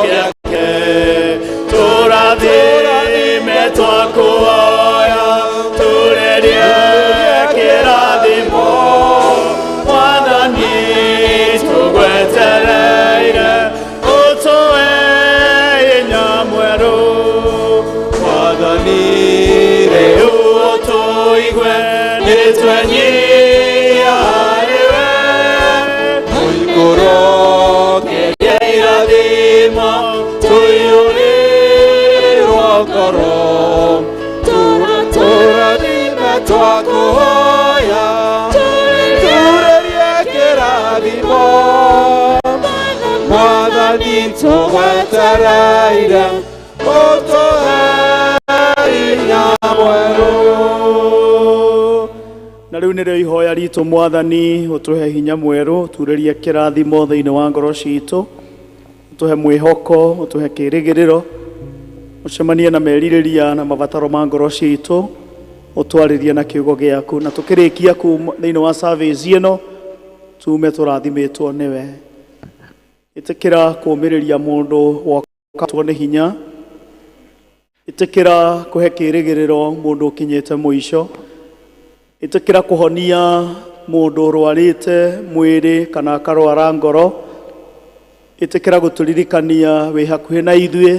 Gĩake tũrathime twakũhoya tũrerie kĩrathimo mwathani tũgwetereire ũtũhe hinya mwerũ mwathani rĩu ũtũigue nĩ twenyihia harĩ we mũikũrũkĩrie irathimo tũiyũrĩrwo ngoro Tũrathime twakũhoya tũrerie kĩrathimo mwathani tũgwetereire ũtũhe hinya mwerũ. Na rĩu nĩrĩo ihoya ritũ mwathani ũtũhe hinya mwerũ turĩrie kĩrathimo thĩinĩ wa ngoro citũ ũtũhe mwĩhoko ũtũhe kĩrĩgĩrĩro ũcemanie na merirĩria na mabataro ma ngoro citũ ũtwarĩrie na kiugo gĩaku na tũkĩrĩkia kuma thĩinĩ wa service ĩno tume tũrathimĩtwo nĩwe ĩtĩkĩra kũũmĩrĩria mũndũ wokatwo nĩ hinya ĩtĩkĩra kũhe kĩrĩgĩrĩro mũndũ ũkinyĩte mũico ĩtĩkĩra kũhonia mũndũ ũrwarĩte mwĩrĩ kana akarwara ngoro ĩtĩkĩra gũtũririkania wĩ hakuhĩ na ithuĩ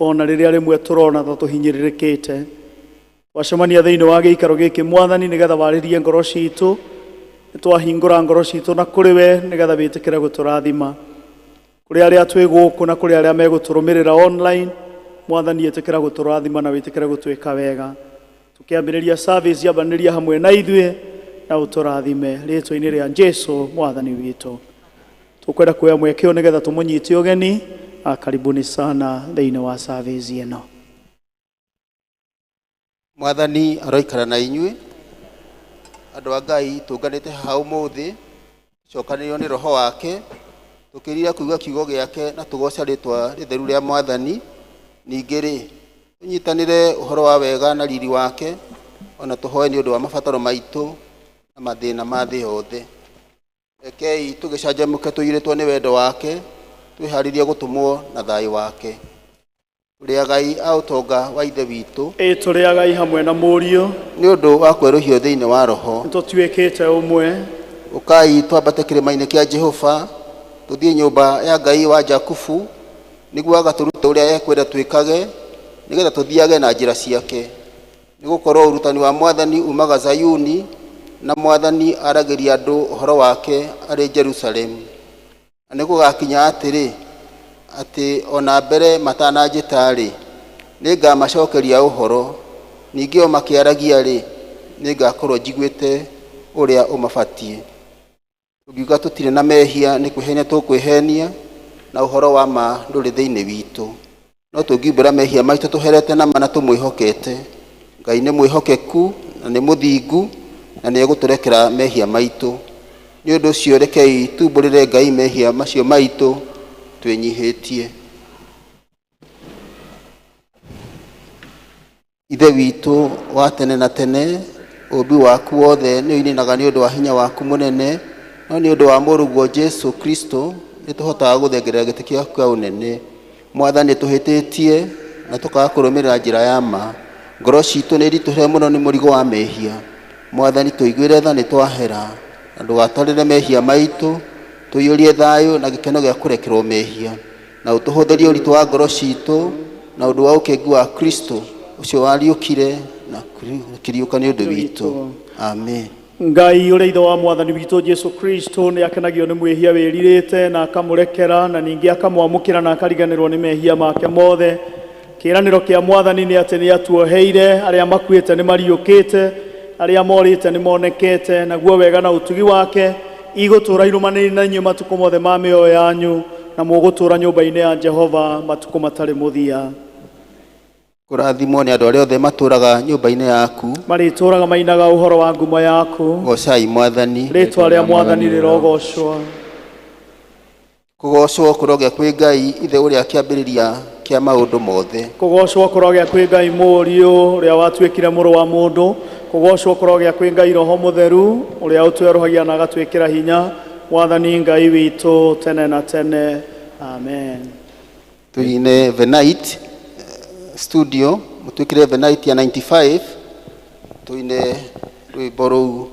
ona rĩrĩa rĩmwe tũrona ta tũhinyĩrĩrĩkĩte twacemania thĩinĩ wa gĩikaro gĩkĩ mwathani nĩgetha warĩrie ngoro citũ nĩtwahingũra ngoro citũ na kũrĩ we nĩgetha wĩtĩkĩre gũtũrathima kũrĩ arĩa twĩ gũkũ na kũrĩ arĩa megũtũrũmĩrĩra online mwathani ĩtĩkĩra gũtũrathima na wĩtĩkĩre gũtwĩka wega tũkĩambĩrĩria service yambanĩria hamwe na ithuĩ na ũtũrathime rĩtwa-inĩ rĩa Jesu mwathani witũ tũkwenda kuoya mweke ũyũ nĩgetha tũmũnyite ũgeni na karibuni sana thĩinĩ wa service ĩno. Mwathani aroikara na inyuĩ. Andũ a Ngai tũnganĩte haha ũmũthĩ cokanĩrĩrio nĩ roho wake tũkĩrira kũigua kiugo gĩake na tũgooce rĩtwa rĩtheru rĩa mwathani. Ningĩ rĩ tũnyitanĩre ũhoro wa wega na riri wake ona tũhoe nĩ ũndũ wa mabataro maitũ na mathĩna ma thĩ yothe. Rekei tũgĩcanjamũke tũiyũrĩtwo nĩ wendo wake twĩharĩrie gũtũmwo na thayũ wake. Tũrĩ agai a ũtonga wa ithe witũ Ĩ tũrĩ agai hamwe na mũriũ nĩ ũndũ wa kwerũhio thĩinĩ wa roho. Nĩtũtuĩkĩte ũmwe. Ũkai twambate kĩrĩma-inĩ kĩa Jehova tũthiĩ nyũmba ya Ngai wa Jakubu nĩguo agatũrute ũrĩa ekwenda twĩkage nĩgetha tũthiage na njĩra ciake. Nĩgũkorwo ũrutani wa mwathani umaga Zayuni na mwathani aragĩria andũ ũhoro wake arĩ Jerusalemu. Na nĩgũgakinya atĩrĩ atĩ ona mbere matananjĩta-rĩ, nĩngamacokeria ũhoro, ningĩ o makĩaragia-rĩ, nĩngakorwo njiguĩte ũrĩa ũmabatiĩ. Tũngiuga tũtirĩ na mehia nĩ kwĩhenia tũkwĩhenia na ũhoro wa ma ndũrĩ thĩinĩ witũ. No tũngiumbũra mehia maitũ tũherete na ma na tũmwĩhokete, Ngai nĩ mwĩhokeku na nĩ mũthingu na nĩ egũtũrekera mehia maitũ. Nĩ ũndũ ũcio rekei tumbũrĩre Ngai mehia macio maitũ twĩnyihĩtie. Ithe witũ wa tene na tene, ũũmbi waku wothe nĩ ũininaga nĩ ũndũ wa hinya waku mũnene, no nĩ ũndũ wa mũrũguo Jesu Kristo nĩ tũhotaga gũthengerera gĩtĩ gĩaku kĩa ũnene. Mwathani tũhĩtĩtie na tũkaga kũrũmĩrĩra njĩra ya ma. Ngoro citũ nĩ iritũhĩre mũno nĩ mũrigo wa mehia. Mwathani tũiguĩre tha nĩ twahera na ndũgatarĩre mehia maitũ, tũiyũrie thayũ na gĩkeno gĩa kũrekerwo mehia na ũtũhũthĩrie ũritũ wa ngoro citũ na ũndũ wa ũkengu wa Kristo ũcio wariũkire na kĩriũka nĩ ũndũ witũ. Amen. Ngai ũrĩa ithe wa mwathani witũ Jesu Kristo nĩ akenagio nĩ mwĩhia wĩrirĩte na akamũrekera na ningĩ akamwamũkĩra na akariganĩrwo nĩ mehia make mothe. Kĩĩranĩro kĩa mwathani nĩ atĩ nĩ atuoheire, arĩa makuĩte nĩ mariũkĩte, arĩa morĩte nĩ monekete, naguo wega na ũtugi wake igũtũũra irũmanĩrĩire na inyuĩ matukũ mothe ma mĩoyo yanyu, na mũgũtũũra nyũmba-inĩ ya Jehova matukũ matarĩ mũthia. Kũrathimwo nĩ andũ arĩa othe matũũraga nyũmba-inĩ yaku. Marĩtũũraga mainaga ũhoro wa ngumo yaku. Goocai mwathani. Rĩĩtwa rĩa mwathani rĩrogocwo. Kũgoocwo kũrogĩa kwĩ Ngai ithe ũrĩa kĩambĩrĩria kĩa maũndũ mothe. Kũgoocwo kũrogĩa kwĩ Ngai Mũriũ ũrĩa watuĩkire mũrũ wa mũndũ. Kũgoocwo kũrogĩa kwĩ Ngai Roho Mũtheru ũrĩa ũtwerũhagia na agatwĩkĩra hinya. Mwathani Ngai witũ tene na tene. Amen. Tuine Venite studio mutwikire Venite ya 95 tuine rwimbo rũu.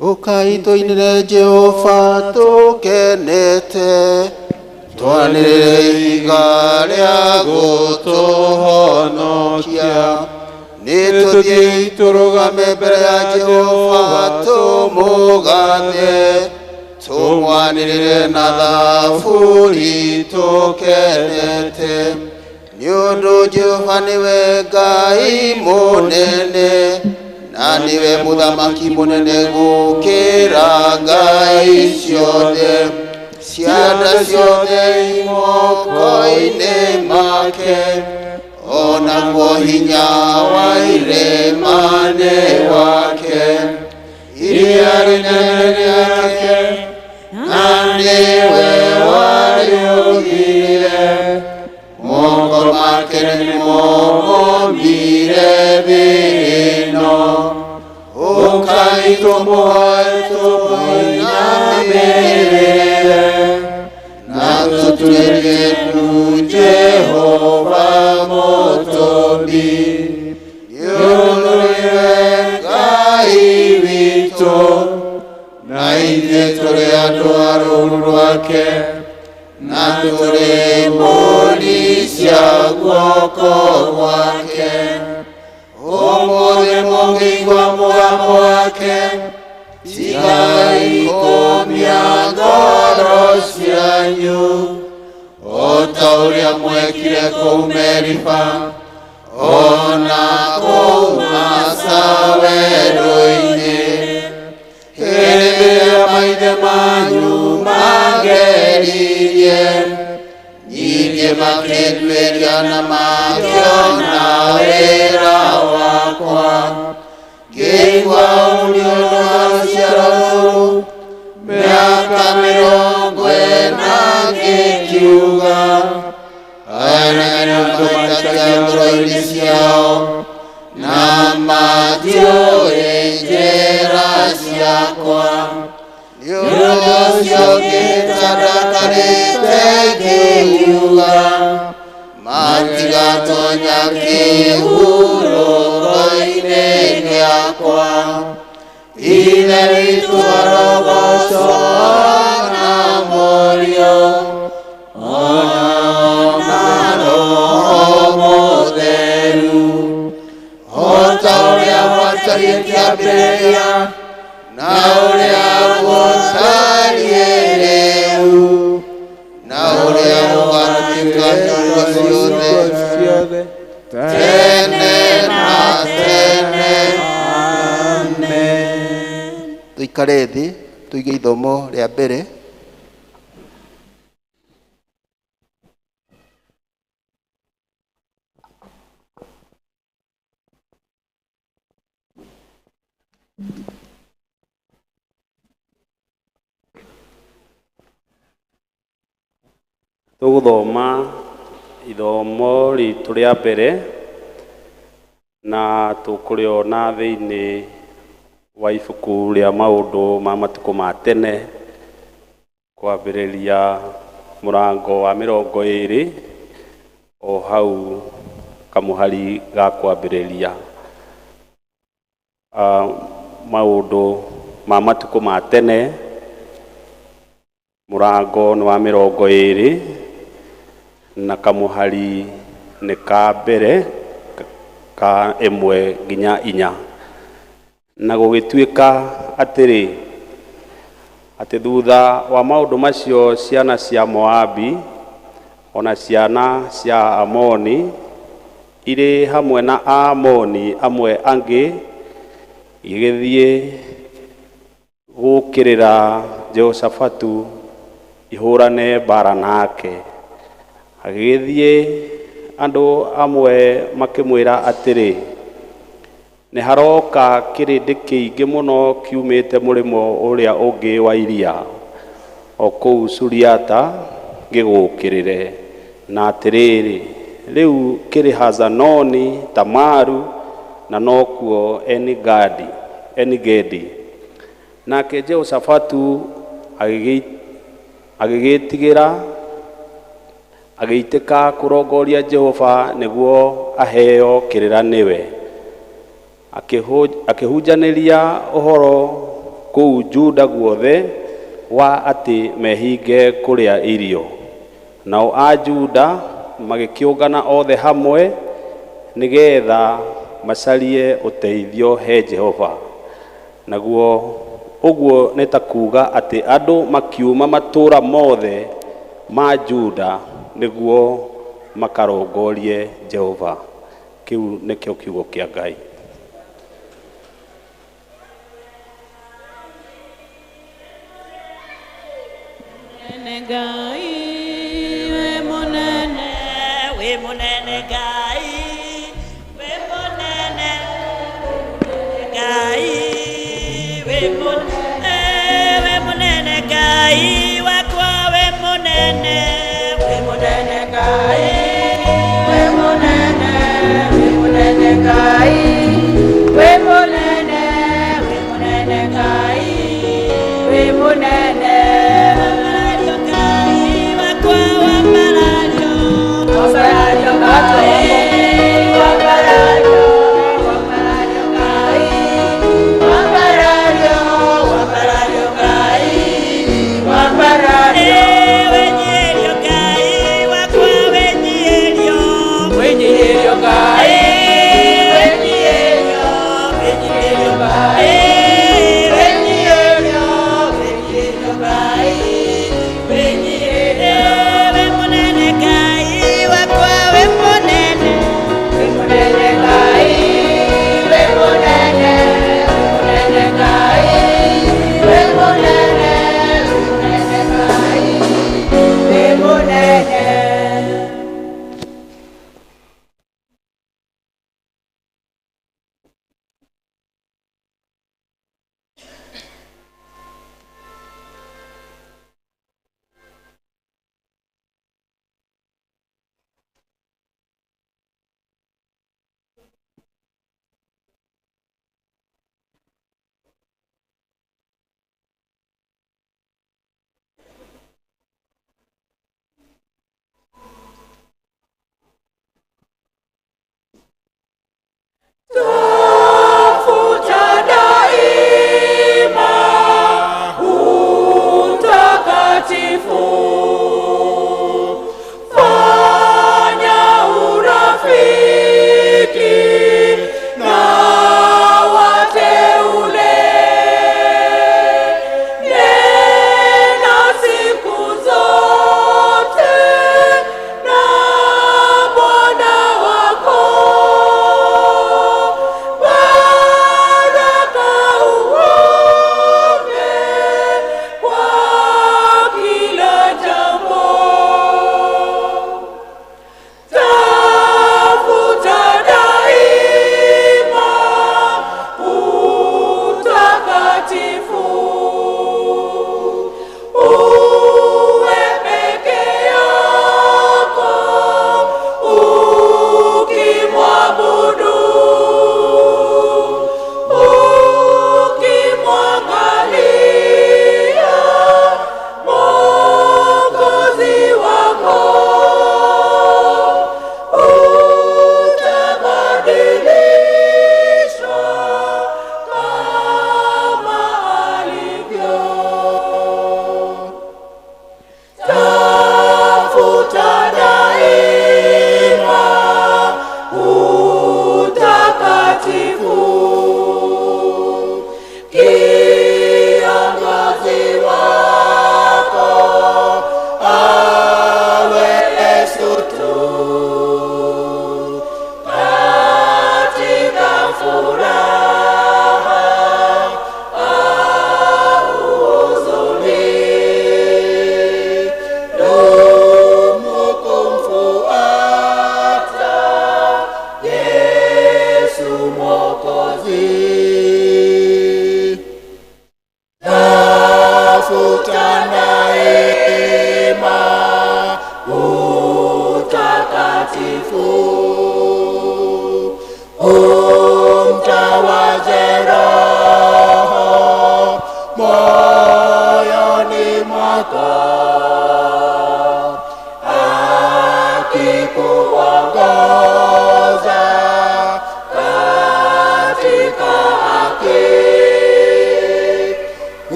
Ũkai tũinĩre Jehova tũkenete, twanĩrĩre ihiga rĩa gũtũhonokia. Nĩ tũthiĩi tũrũgame mbere ya Jehova tũmũgathe, tũmwanĩrĩre na thaburi tũkenete. Nĩ ũndũ Jehova nĩwe Ngai mũnene, na nĩwe mũthamaki mũnene gũkĩra ngai ciothe. Cianda ciothe i moko-inĩ make, onaguo hinya wa irĩma nĩ wake. Iria rĩnene rĩake, na nĩwe warĩũmbire. Moko make nĩmo mombire thĩ ĩno. Ũkai tũmũhoe tũmũinamĩrĩre, na tũtuĩrie ndu Jehova mũtũmbi. Nĩ ũndũ nĩwe Ngai witũ, na ithuĩ tũrĩ andũ a rũũru rwake, na tũrĩ mbũri cia guoko gwake. Ũmũthĩ mũngĩigua mũgambo wake, tigai kũũmia ngoro cianyu, o ta ũrĩa mwekire kũu Meriba, ona kũu Masa werũ-inĩ, hĩndĩ ĩrĩa maithe manyu mangeririe, ningĩ makĩnduĩria na makĩona wĩra wakwa. Ngĩigua ũũru nĩ ũndũ wa rũciaro rũrũ mĩaka 40 ngĩkiuga, aya nĩ andũ maikagia ngoro-inĩ ciao, na matiũĩ njĩra ciakwa. Nĩ ũndũ ũcio ngĩhĩta ndakarĩte ngĩkiuga, matigatonya kĩhurũko-inĩ gĩakwa. Ithe witũ arogocwo na Mũriũ, ona na Roho Mũtheru, o ta ũrĩa gwatariĩ kĩambĩrĩria, na ũrĩa gũtariĩ rĩu, na ũrĩa gũgatuĩka hingo ciothe, tene na tene. Amen. Tũikare thĩ tũige ithomo rĩa mbere. Tũgũthoma ithomo ritũ rĩa mbere na tũkũrĩona thĩinĩ wa ibuku rĩa maũndũ ma matukũ ma tene, kwambĩrĩria mũrango wa 20 o hau kamũhari ga kwambĩrĩria. Maũndũ ma matukũ ma tene mũrango nĩ wa 20 na kamũhari nĩ ka mbere ka 1 nginya 4. Na gũgĩtuĩka atĩrĩ, atĩ thutha wa maũndũ macio ciana cia Moabi ona ciana cia Amoni irĩ hamwe na Aamoni amwe angĩ igĩthiĩ gũũkĩrĩra Jehoshafatu ihũrane mbara nake. Agĩgĩthiĩ andũ amwe makĩmwĩra atĩrĩ, nĩ haroka kĩrĩndĩ kĩingĩ mũno kiumĩte mũrĩmo ũrĩa ũngĩ wa iria, o kũu Suriata gĩgũũkĩrĩre. Na atĩrĩrĩ, rĩu kĩrĩ Hazanoni Tamaru, na nokuo Enigedi. Nake Jehoshafatu agĩgĩtigĩra Agĩitĩka kũrongoria Jehova nĩguo aheo kĩrĩra nĩwe. Akĩhunjanĩria ũhoro kũu Juda guothe wa atĩ mehinge kũrĩa irio. Nao a Juda magĩkĩũngana othe hamwe nĩgeetha macarie ũteithio he Jehova. Naguo ũguo nĩ ta kuuga atĩ andũ makiuma matũũra mothe ma Juda nĩguo makarongorie Jehova. Kĩu nĩkĩo kiugo kĩa Ngai. Ngai, we munene, we munene Ngai, we munene Ngai, we munene, we munene Ngai, wakwa we munene, we munene Ngai, we munene, we munene Ngai, we munene, we munene Ngai, we munene. Moyoni mwako.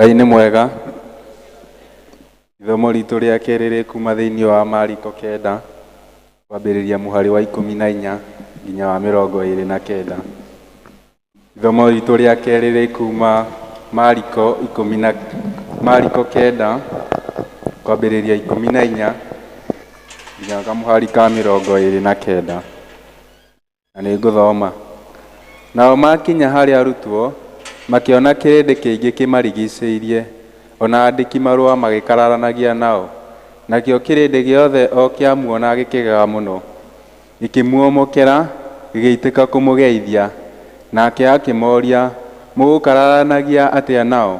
Ngai nĩ mwega. Ithomo ritũ rĩa kerĩ rĩkuma thĩinĩ wa Mariko 9 kwambĩrĩria mũhari wa 14 nginya wa 29. Ithomo ritũ rĩa kerĩ rĩkuma Mariko ikũmi na Mariko 9 kwambĩrĩria 14 nginya kamũhari ka 29. Na nĩ ngũthoma. Nao makinya harĩ arutwo, makĩona kĩrĩndĩ kĩingĩ kĩmarigicĩirie, ona andĩki marũa magĩkararanagia nao. Nakĩo kĩrĩndĩ gĩothe o kĩamuona gĩkĩgega mũno, gĩkĩmuomokera, gĩgĩitĩka kũmũgeithia. Nake akĩmoria, mũgũkararanagia atĩa nao?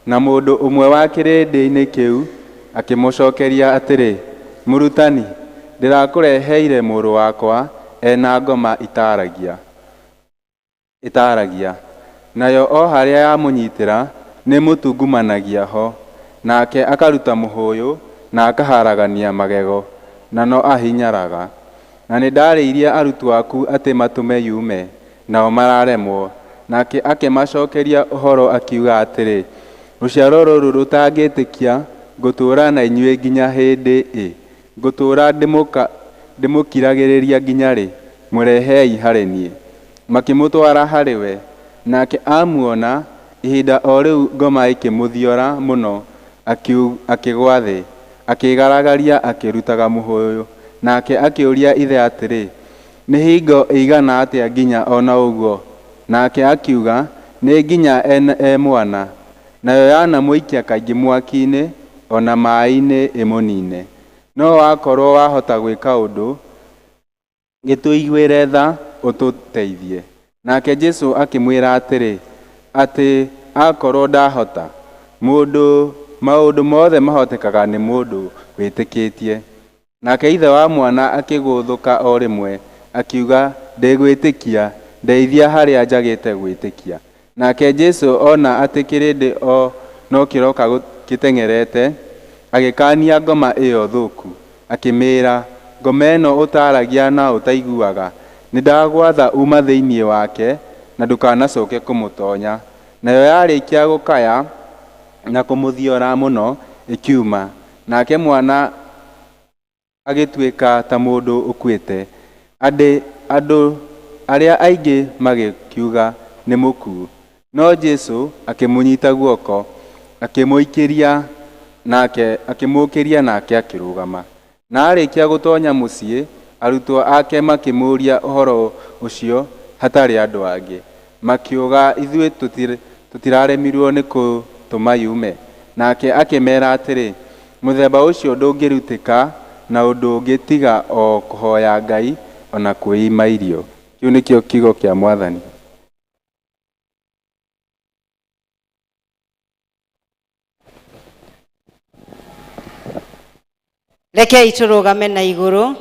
Na mũndũ ũmwe wa kĩrĩndĩ-inĩ kĩu akĩmũcokeria atĩrĩ, Mũrutani, ndĩrakũreheire mũrũ wakwa ena ngoma ĩtaragia. Nayo o harĩa yamũnyitĩra nĩĩmũtungumanagia ho, nake akaruta mũhũyũ na akaharagania magego, na no ahinyaraga. Na nĩndarĩirie arutwo aku atĩ matũme yume, nao mararemwo. Nake akĩmacokeria ũhoro akiuga atĩrĩ, rũciaro rũrũ rũtangĩtĩkia, ngũtũũra na inyuĩ nginya hĩndĩ ĩ? Ngũtũũra ndĩmũkiragĩrĩria nginya rĩ? Mũrehei harĩ niĩ. Makĩmũtwara harĩ we. Nake amuona, ihinda o rĩu ngoma ĩkĩmũthiora mũno, akĩgwa thĩ, akĩĩgaragaria akĩrutaga mũhũyũ. Nake akĩũria ithe atĩrĩ, nĩ hingo ĩigana atĩa nginya ona ũguo? Nake akiuga, nĩ nginya e mwana. Nayo yanamũikia kaingĩ mwaki-inĩ ona maĩ-inĩ ĩmũnine. No wakorwo wahota gwĩka ũndũ, gĩtũiguĩre tha ũtũteithie. Nake Jesũ akĩmwĩra atĩrĩ, atĩ akorwo ndahota, maũndũ mothe mahotekaga nĩ mũndũ wĩtĩkĩtie. Nake ithe wa mwana akĩgũthũka o rĩmwe, akiuga, ndĩgwĩtĩkia, ndeithia harĩa njagĩte gwĩtĩkia. Nake Jesũ ona atĩ kĩrĩndĩ o no kĩroka gĩteng'erete, agĩkaania ngoma ĩyo thũku, akĩmĩĩra, ngoma ĩno ũtaragia na ũtaiguaga, nĩndagwatha uma thĩinĩ wake na ndũkanacoke kũmũtonya. Nayo yarĩkia gũkaya na kũmũthiora mũno, ĩkiuma. Nake mwana agĩtuĩka ta mũndũ ũkuĩte. Andũ arĩa aingĩ magĩkiuga nĩ mũkuũ. No Jesũ akĩmũnyita guoko, akĩmũikĩria nake akĩrũgama. Na arĩkia gũtonya mũciĩ, arutwo ake makĩmũũria ũhoro ũcio hatarĩ andũ angĩ. Makiuga, ithuĩ tũtiraremirwo nĩ kũtũma yume. Nake akĩmera atĩrĩ, mũthemba ũcio ndũngĩrutĩka na ũndũ ũngĩ tiga o kũhoya Ngai ona kwĩima irio. Kĩu nĩkĩo kiugo kĩa Mwathani. Rekei tũrũgame na igũrũ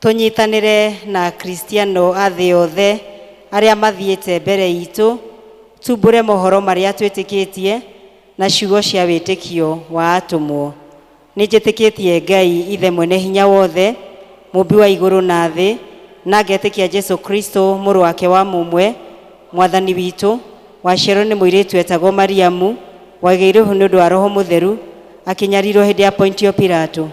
tũnyitanĩre na Akristiano a thĩ yothe arĩa mathiĩte mbere itũ, tumbũre mohoro marĩa twĩtĩkĩtie na ciugo cia wĩtĩkio wa atũmwo. Nĩ njĩtĩkĩtie Ngai Ithe mwene hinya wothe, mũmbi wa igũrũ na thĩ, na ngetĩkia Jesu Kristo mũrũ wake wa mũmwe, Mwathani witũ, waciarwo nĩ mũirĩtu etagwo Mariamu, wagĩirwo nĩ ũndũ wa Roho Mũtheru, akĩnyarirwo hĩndĩ ya Pontio Pilato,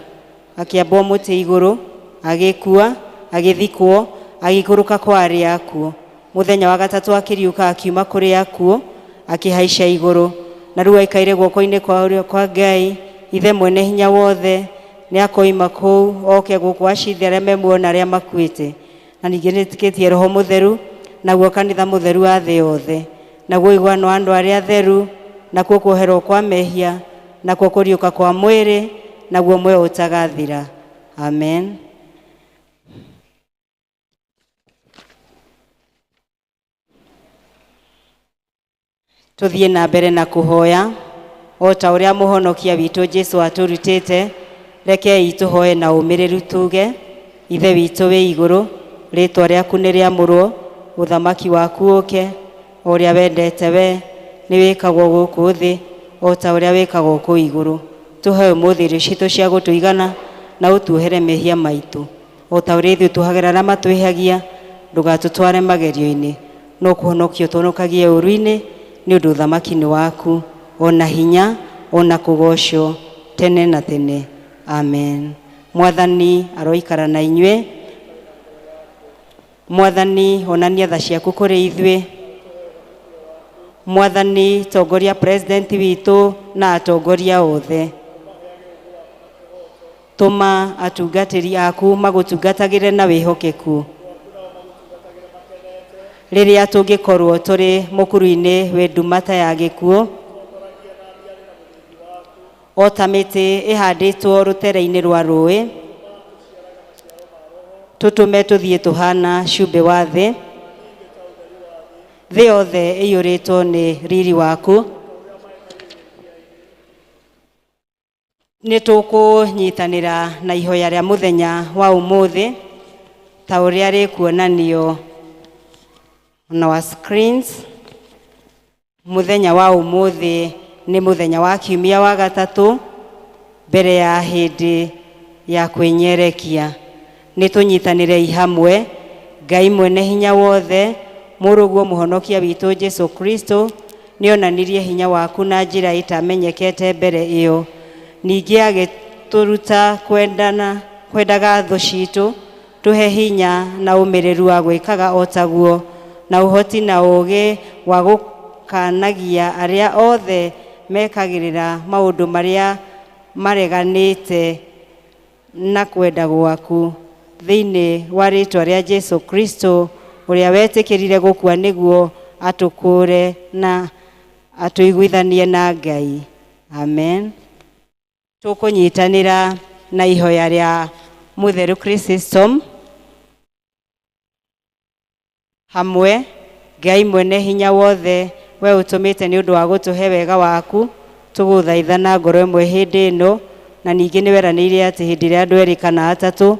akĩambwo mũtĩ igũrũ, agĩkua, agĩthikwo, agĩikũrũka kwa arĩa akuũ. Mũthenya wa gatatũ akĩriũka akiuma kũrĩ akuũ, akĩhaica igũrũ, na rĩu aikaire guoko-inĩ kwa ũrĩo kwa Ngai, Ithe mwene hinya wothe, nĩ akoima kũu oke gũkũ acithe arĩa me muoyo na arĩa makuĩte. Na ningĩ nĩtĩkĩtie Roho Mũtheru, naguo kanitha mũtheru wa thĩ yothe, naguo ũiguano wa andũ arĩa atheru, nakuo kuoherwo kwa mehia, nakuo kũriũka kwa mwĩrĩ, naguo muoyo ũtagathira. Amen. Tũthiĩ na mbere na kũhoya o ta ũrĩa mũhonokia witũ Jesu atũrutĩte. Rekei tũhoe na ũmĩrĩru tuge, Ithe witũ wĩ igũrũ, rĩtwa rĩaku nĩ rĩamũrwo, ũthamaki waku ũke, o ũrĩa wendete we nĩ wĩkagwo gũkũ thĩ o ta ũrĩa wĩkagwo kũu igũrũ. Tũhe ũmũthĩ irio citũ cia gũtũigana, na ũtuohere mehia maitũ o ta ũrĩa ithuĩ tuohagĩra arĩa matwĩhagia, ndũgatũtware magerio-inĩ, no kũhonokio tũhonokagie ũũru-inĩ, nĩ ũndũ ũthamaki nĩ waku ona hinya ona kũgoocwo tene na tene. Amen. Mwathani aroikara na inyuĩ. Mwathani onania tha ciaku kũrĩ ithuĩ. Mwathani tongoria president witũ na atongoria othe. Tũma atungatĩri aku magũtungatagĩre na wĩhokeku. Rĩrĩa tũngĩkorwo tũrĩ mũkuru-inĩ wĩ nduma ta ya gĩkuũ, o ta mĩtĩ ĩhandĩtwo rũtere-inĩ rwa rũĩ, tũtũme tũthiĩ tũhana cumbĩ wa thĩ. Thĩ yothe ĩiyũrĩtwo nĩ riri waku. Nĩ tũkũnyitanĩra na ihoya rĩa mũthenya wa ũmũthĩ ta ũrĩa rĩkuonanio on our screens. Mũthenya wa ũmũthĩ nĩ mũthenya wa kiumia wa gatatũ mbere ya hĩndĩ ya kwĩnyerekia. Nĩ tũnyitanĩrei hamwe. Ngai mwene hinya wothe, mũrũguo mũhonokia witũ Jesu Kristo, nĩ onanirie hinya waku na njĩra ĩtamenyekete mbere ĩyo. Ningĩ agĩtũruta kwendana, kwendaga thũ citũ, tũhe hinya na ũmĩrĩru wa gwĩkaga o taguo, na ũhoti na ũũgĩ wa gũkanagia arĩa othe mekagĩrĩra maũndũ marĩa mareganĩte na kwenda gwaku. Thĩinĩ wa rĩtwa rĩa Jesu Kristo, ũrĩa wetĩkĩrire gũkua nĩguo atũkũũre na atũiguithanie na Ngai. Amen. Tũkũnyitanĩra na ihoya rĩa Mũtheru Chrysostom hamwe. Ngai mwene hinya wothe, we ũtũmĩte nĩ ũndũ wa gũtũhe wega waku, tũgũthaitha na ngoro ĩmwe hĩndĩ ĩno, na ningĩ nĩ weranĩire atĩ hĩndĩ ĩrĩa andũ erĩ kana atatũ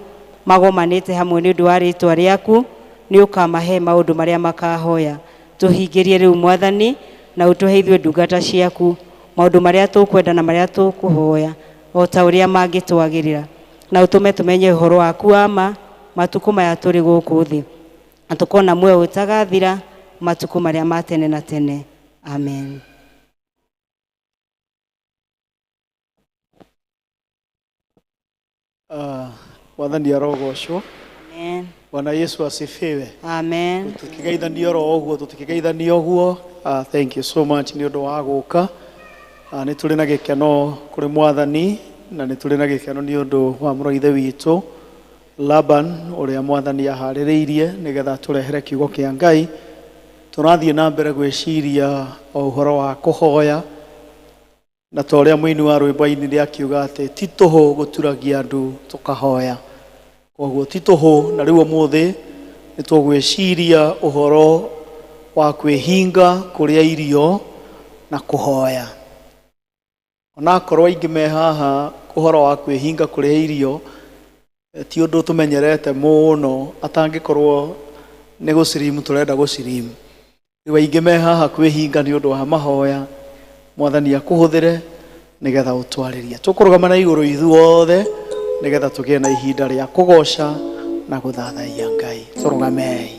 magomanĩte hamwe nĩ ũndũ wa rĩtwa rĩaku, nĩ ũkamahe maũndũ marĩa makahoya. Tũhingĩrie rĩu Mwathani, na ũtũhe ithuĩ ndungata ciaku maũndũ marĩa tũkwenda na marĩa tũkũhoya o ta ũrĩa mangĩtwagĩrĩra, na ũtũme tũmenye ũhoro waku wa ma matukũ maya tũrĩ gũkũ thĩ, na tũkona muoyo ũtagathira matukũ marĩa ma tene na tene. Amen. Mwathani arogocwo. Amen. Bwana Yesu asifiwe. Amen. Tũtikĩgeithanio oro ũguo, tũtikĩgeithanio ũguo. Thank you so much nĩ ũndũ wa gũka. Nĩ tũrĩ na gĩkeno kũrĩ Mwathani, na nĩ tũrĩ na gĩkeno nĩ ũndũ wa mũrũ wa Ithe witũ Laban, ũrĩa Mwathani aharĩrĩirie nĩgetha atũrehere kiugo kĩa Ngai. Tũrathiĩ na mbere gwĩciria o ũhoro wa kũhoya, na ta ũrĩa mũini wa rwĩmbo ainire akiuga atĩ ti tũhũ gũturagia andũ tũkahoya. Koguo ti tũhũ, na rĩu ũmũthĩ nĩ tũgwĩciria ũhoro wa kwĩhinga kũrĩa irio na kũhoya. Onakorwo aingĩ me haha, ũhoro wa kwĩhinga kũrĩa irio ti ũndũ tũmenyerete mũno, atangĩkorwo nĩ gũcirimu tũrenda gũcirimu. Rĩu aingĩ me haha kwĩhinga nĩ ũndũ wa mahoya, Mwathani akũhũthĩre nĩgetha ũtwarĩrie. Tũkũrũgama na igũrũ ithuothe nĩgetha tũgĩe na ihinda rĩa kũgoca na gũthathaiya Ngai. Tũrũgamei.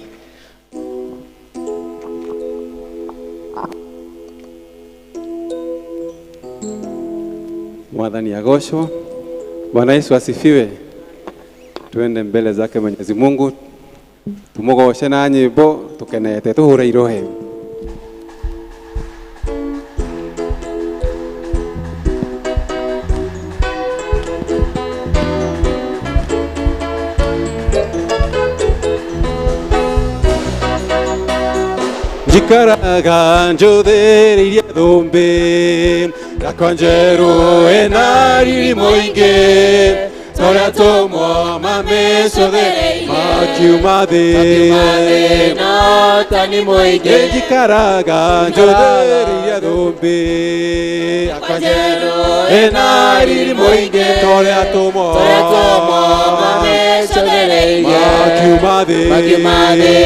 Mwathani agocwo. Bwana Yesu asifiwe. Twende mbele zake Mwenyezi Mungu, tumugoce na nyimbo tukenete, tuhure irohe. Njikaraga njũthĩrĩirie thũmbĩ yakwa njerũ ĩna riri mũingĩ, torĩa tũmwo mamĩcũthĩrĩirie makiuma thĩ tani mũingĩ. Njikaraga njũthĩrĩirie thũmbĩ yakwa njerũ ĩna riri mũingĩ, torĩa tũmwo mamĩcũthĩrĩirie makiuma thĩ makiuma thĩ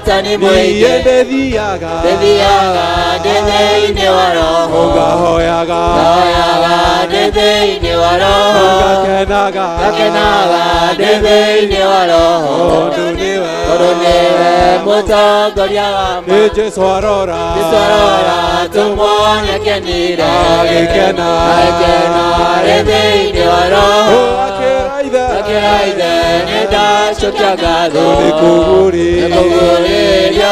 tani mũingĩ. Niĩ ndĩthiaga ndĩthiaga ndĩ thĩinĩ wa roho, ngahoyaga ngahoyaga ndĩ thĩinĩ wa roho Ngakenaga Ngakenaga ndĩ thĩinĩ wa roho Tondũ nĩwe Tondũ nĩwe mũtongoria wa ma Nĩ Jesũ arora Jesũ arora tũmuone kenire Agĩkena Agĩkena arĩ thĩinĩ wa roho Akĩra ithe Akĩra ithe nĩ ndacokia ngatho Nĩ kũgũrĩ Nĩkũguũrĩria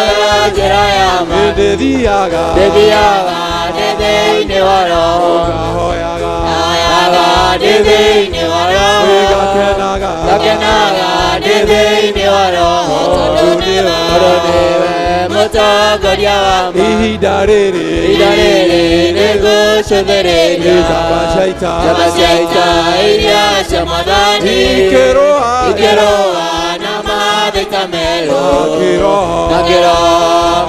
njĩra ya ma Ndĩthiaga Ndĩthiaga ndĩ thĩinĩ wa roho Ngahoyaga Hoyaga ndĩ thĩinĩ wa roho Ngakenaga Ngakenaga ndĩ thĩinĩ wa roho Tondũ nĩwe Tondũ nĩwe mũtongoria wa ma Ihinda rĩrĩ Ihinda rĩrĩ nĩngũcũthĩrĩria Nĩ njamba cia ita Njamba cia ita iria cia mwathani Ikĩrũa Ikĩrũa na mathita merũ Kĩroho Na kĩroho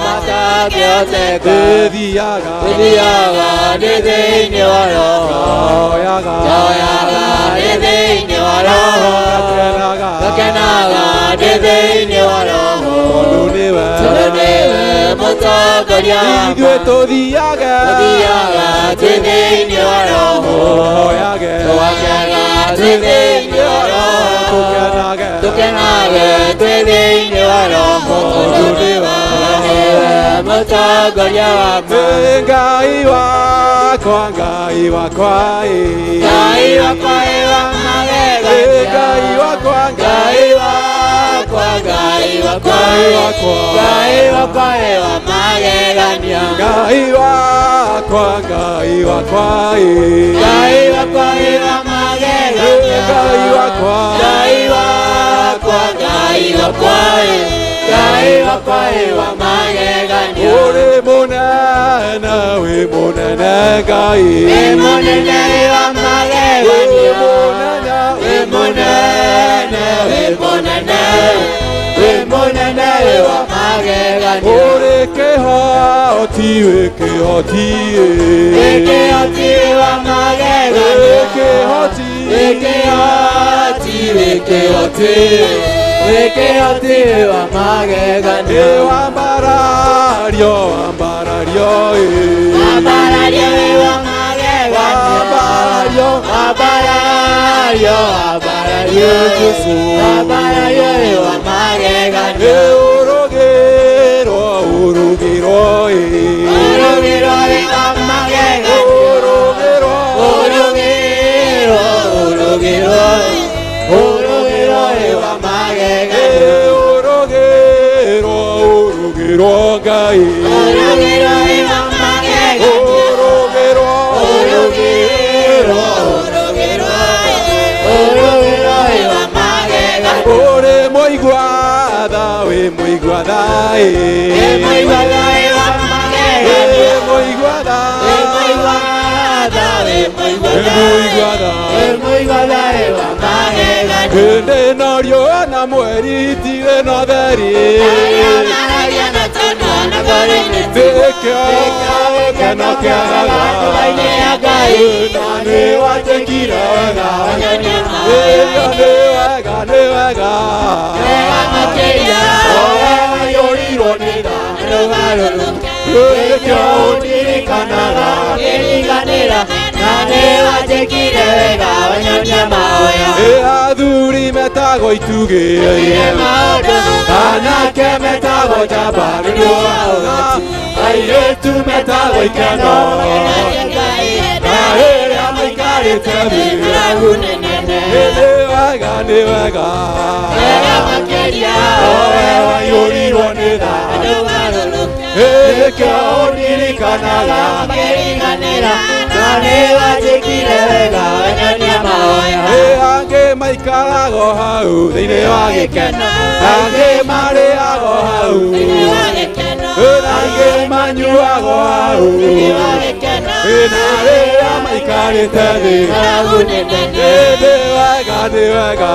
matangĩhoteka Ndĩthiaga Ndĩthiaga ndĩ thĩinĩ wa roho Ngahoyaga Ngahoyaga ndĩ thĩinĩ wa roho Ngakenaga Ngakenaga ndĩ thĩinĩ wa roho Tondũ nĩwe Tondũ nĩwe mũtongoria wa ma Ithuĩ tũthiaga Tũthiaga twĩ thĩinĩ wa roho Tũhoyage Tũhoyaga twĩ thĩinĩ wa roho Tũkenage Tũkenage twĩ thĩinĩ wa roho Tondũ nĩwe Tondũ nĩwe mũtongoria wa ma Nĩ Ngai wakwa Ngai wakwa ĩ. Ngai wakwa ĩ wa Nĩ magegania Ngai wakwa Ngai wakwa Ngai wakwa Ngai wakwa. Ngai wakwa ĩ wa magegania Ngai wakwa Ngai wakwa ĩ. Ngai wakwa ĩ wa magegania Ngai wakwa Ngai wakwa Ngai wakwa ĩ Ngai wakwa ĩ wa magegania Ũrĩ mũnene wĩ mũnene Ngai Wĩ mũnene ĩ wa Wĩ magegania mũnene Wĩ mũnene wĩ mũnene wĩ mũnene ĩ wa magegania Ũrĩ kĩhoti wĩ kĩhoti Wĩ kĩhoti ĩ wa Wĩ magegania kĩhoti Wĩ kĩhoti wĩ kĩhoti wĩ kĩhoti ĩ wa magegania Ĩ wambarario wambarario ĩ Wambarario ĩ wa magegania Wambarario Wambarario wambarario Jesũ Wambarario ĩ wa Ĩ magegania ũrũgĩrwo ũrũgĩrwo ĩ Ũrũgĩro ĩ wa magegania Ũrũgĩrwo Ũrũgĩro ũrũgĩro ũrũgĩro ĩ wa magegania Ũrũgĩrwo ũrũgĩrwo Ngai Ũrũgĩro ĩ wa magegania Ũrũgĩrwo Ũrũgĩro ũrũgĩro ũrũgĩro ĩ wa magegania Ũrĩ mũigua tha wĩ mũigua tha ĩ Wĩ mũigua tha ĩ wa Wĩ magegania mũigua tha Wĩ mũigua tha wĩ mũigua Wĩ tha mũigua tha Wĩ mũigua tha ĩ wa magegania Hĩndĩ ĩno riũa na mweri itirĩ na ũtheri Arĩa maragia na tũnua na ngoro-inĩ Nĩkĩo gĩkeno kĩagaga Ngoro-inĩ ya Ngai Na nĩ wanjĩkire wega Wanyonia maũndũ Ĩyo nĩ wega nĩ wega Wega makĩria Owe waiyũrirwo nĩ tha Rũgarũrũke Nĩkĩo ũndirikanaga Kĩriganĩra na nĩ wanjĩkire wega wanyonia mahoya Ĩ athuri metagwo itugĩ Ire maũndũ Anake metagwo njamba nĩ ũndũ wa ũhoti Airĩtu metagwo ikeno Na rĩrĩa maikarĩte thĩ Nĩ wega nĩ wega Wega makĩria Owe waiyũrirwo nĩ tha Nĩkĩo ũndirikanaga Kĩriganĩra na nĩ wanjĩkire wega wanyonia mahoya Ĩ angĩ maikarago hau thĩinĩ wa gĩkeno Angĩ marĩago hau Angĩ manyuago hau Na rĩrĩa maikarĩte thĩ Nĩ wega nĩ wega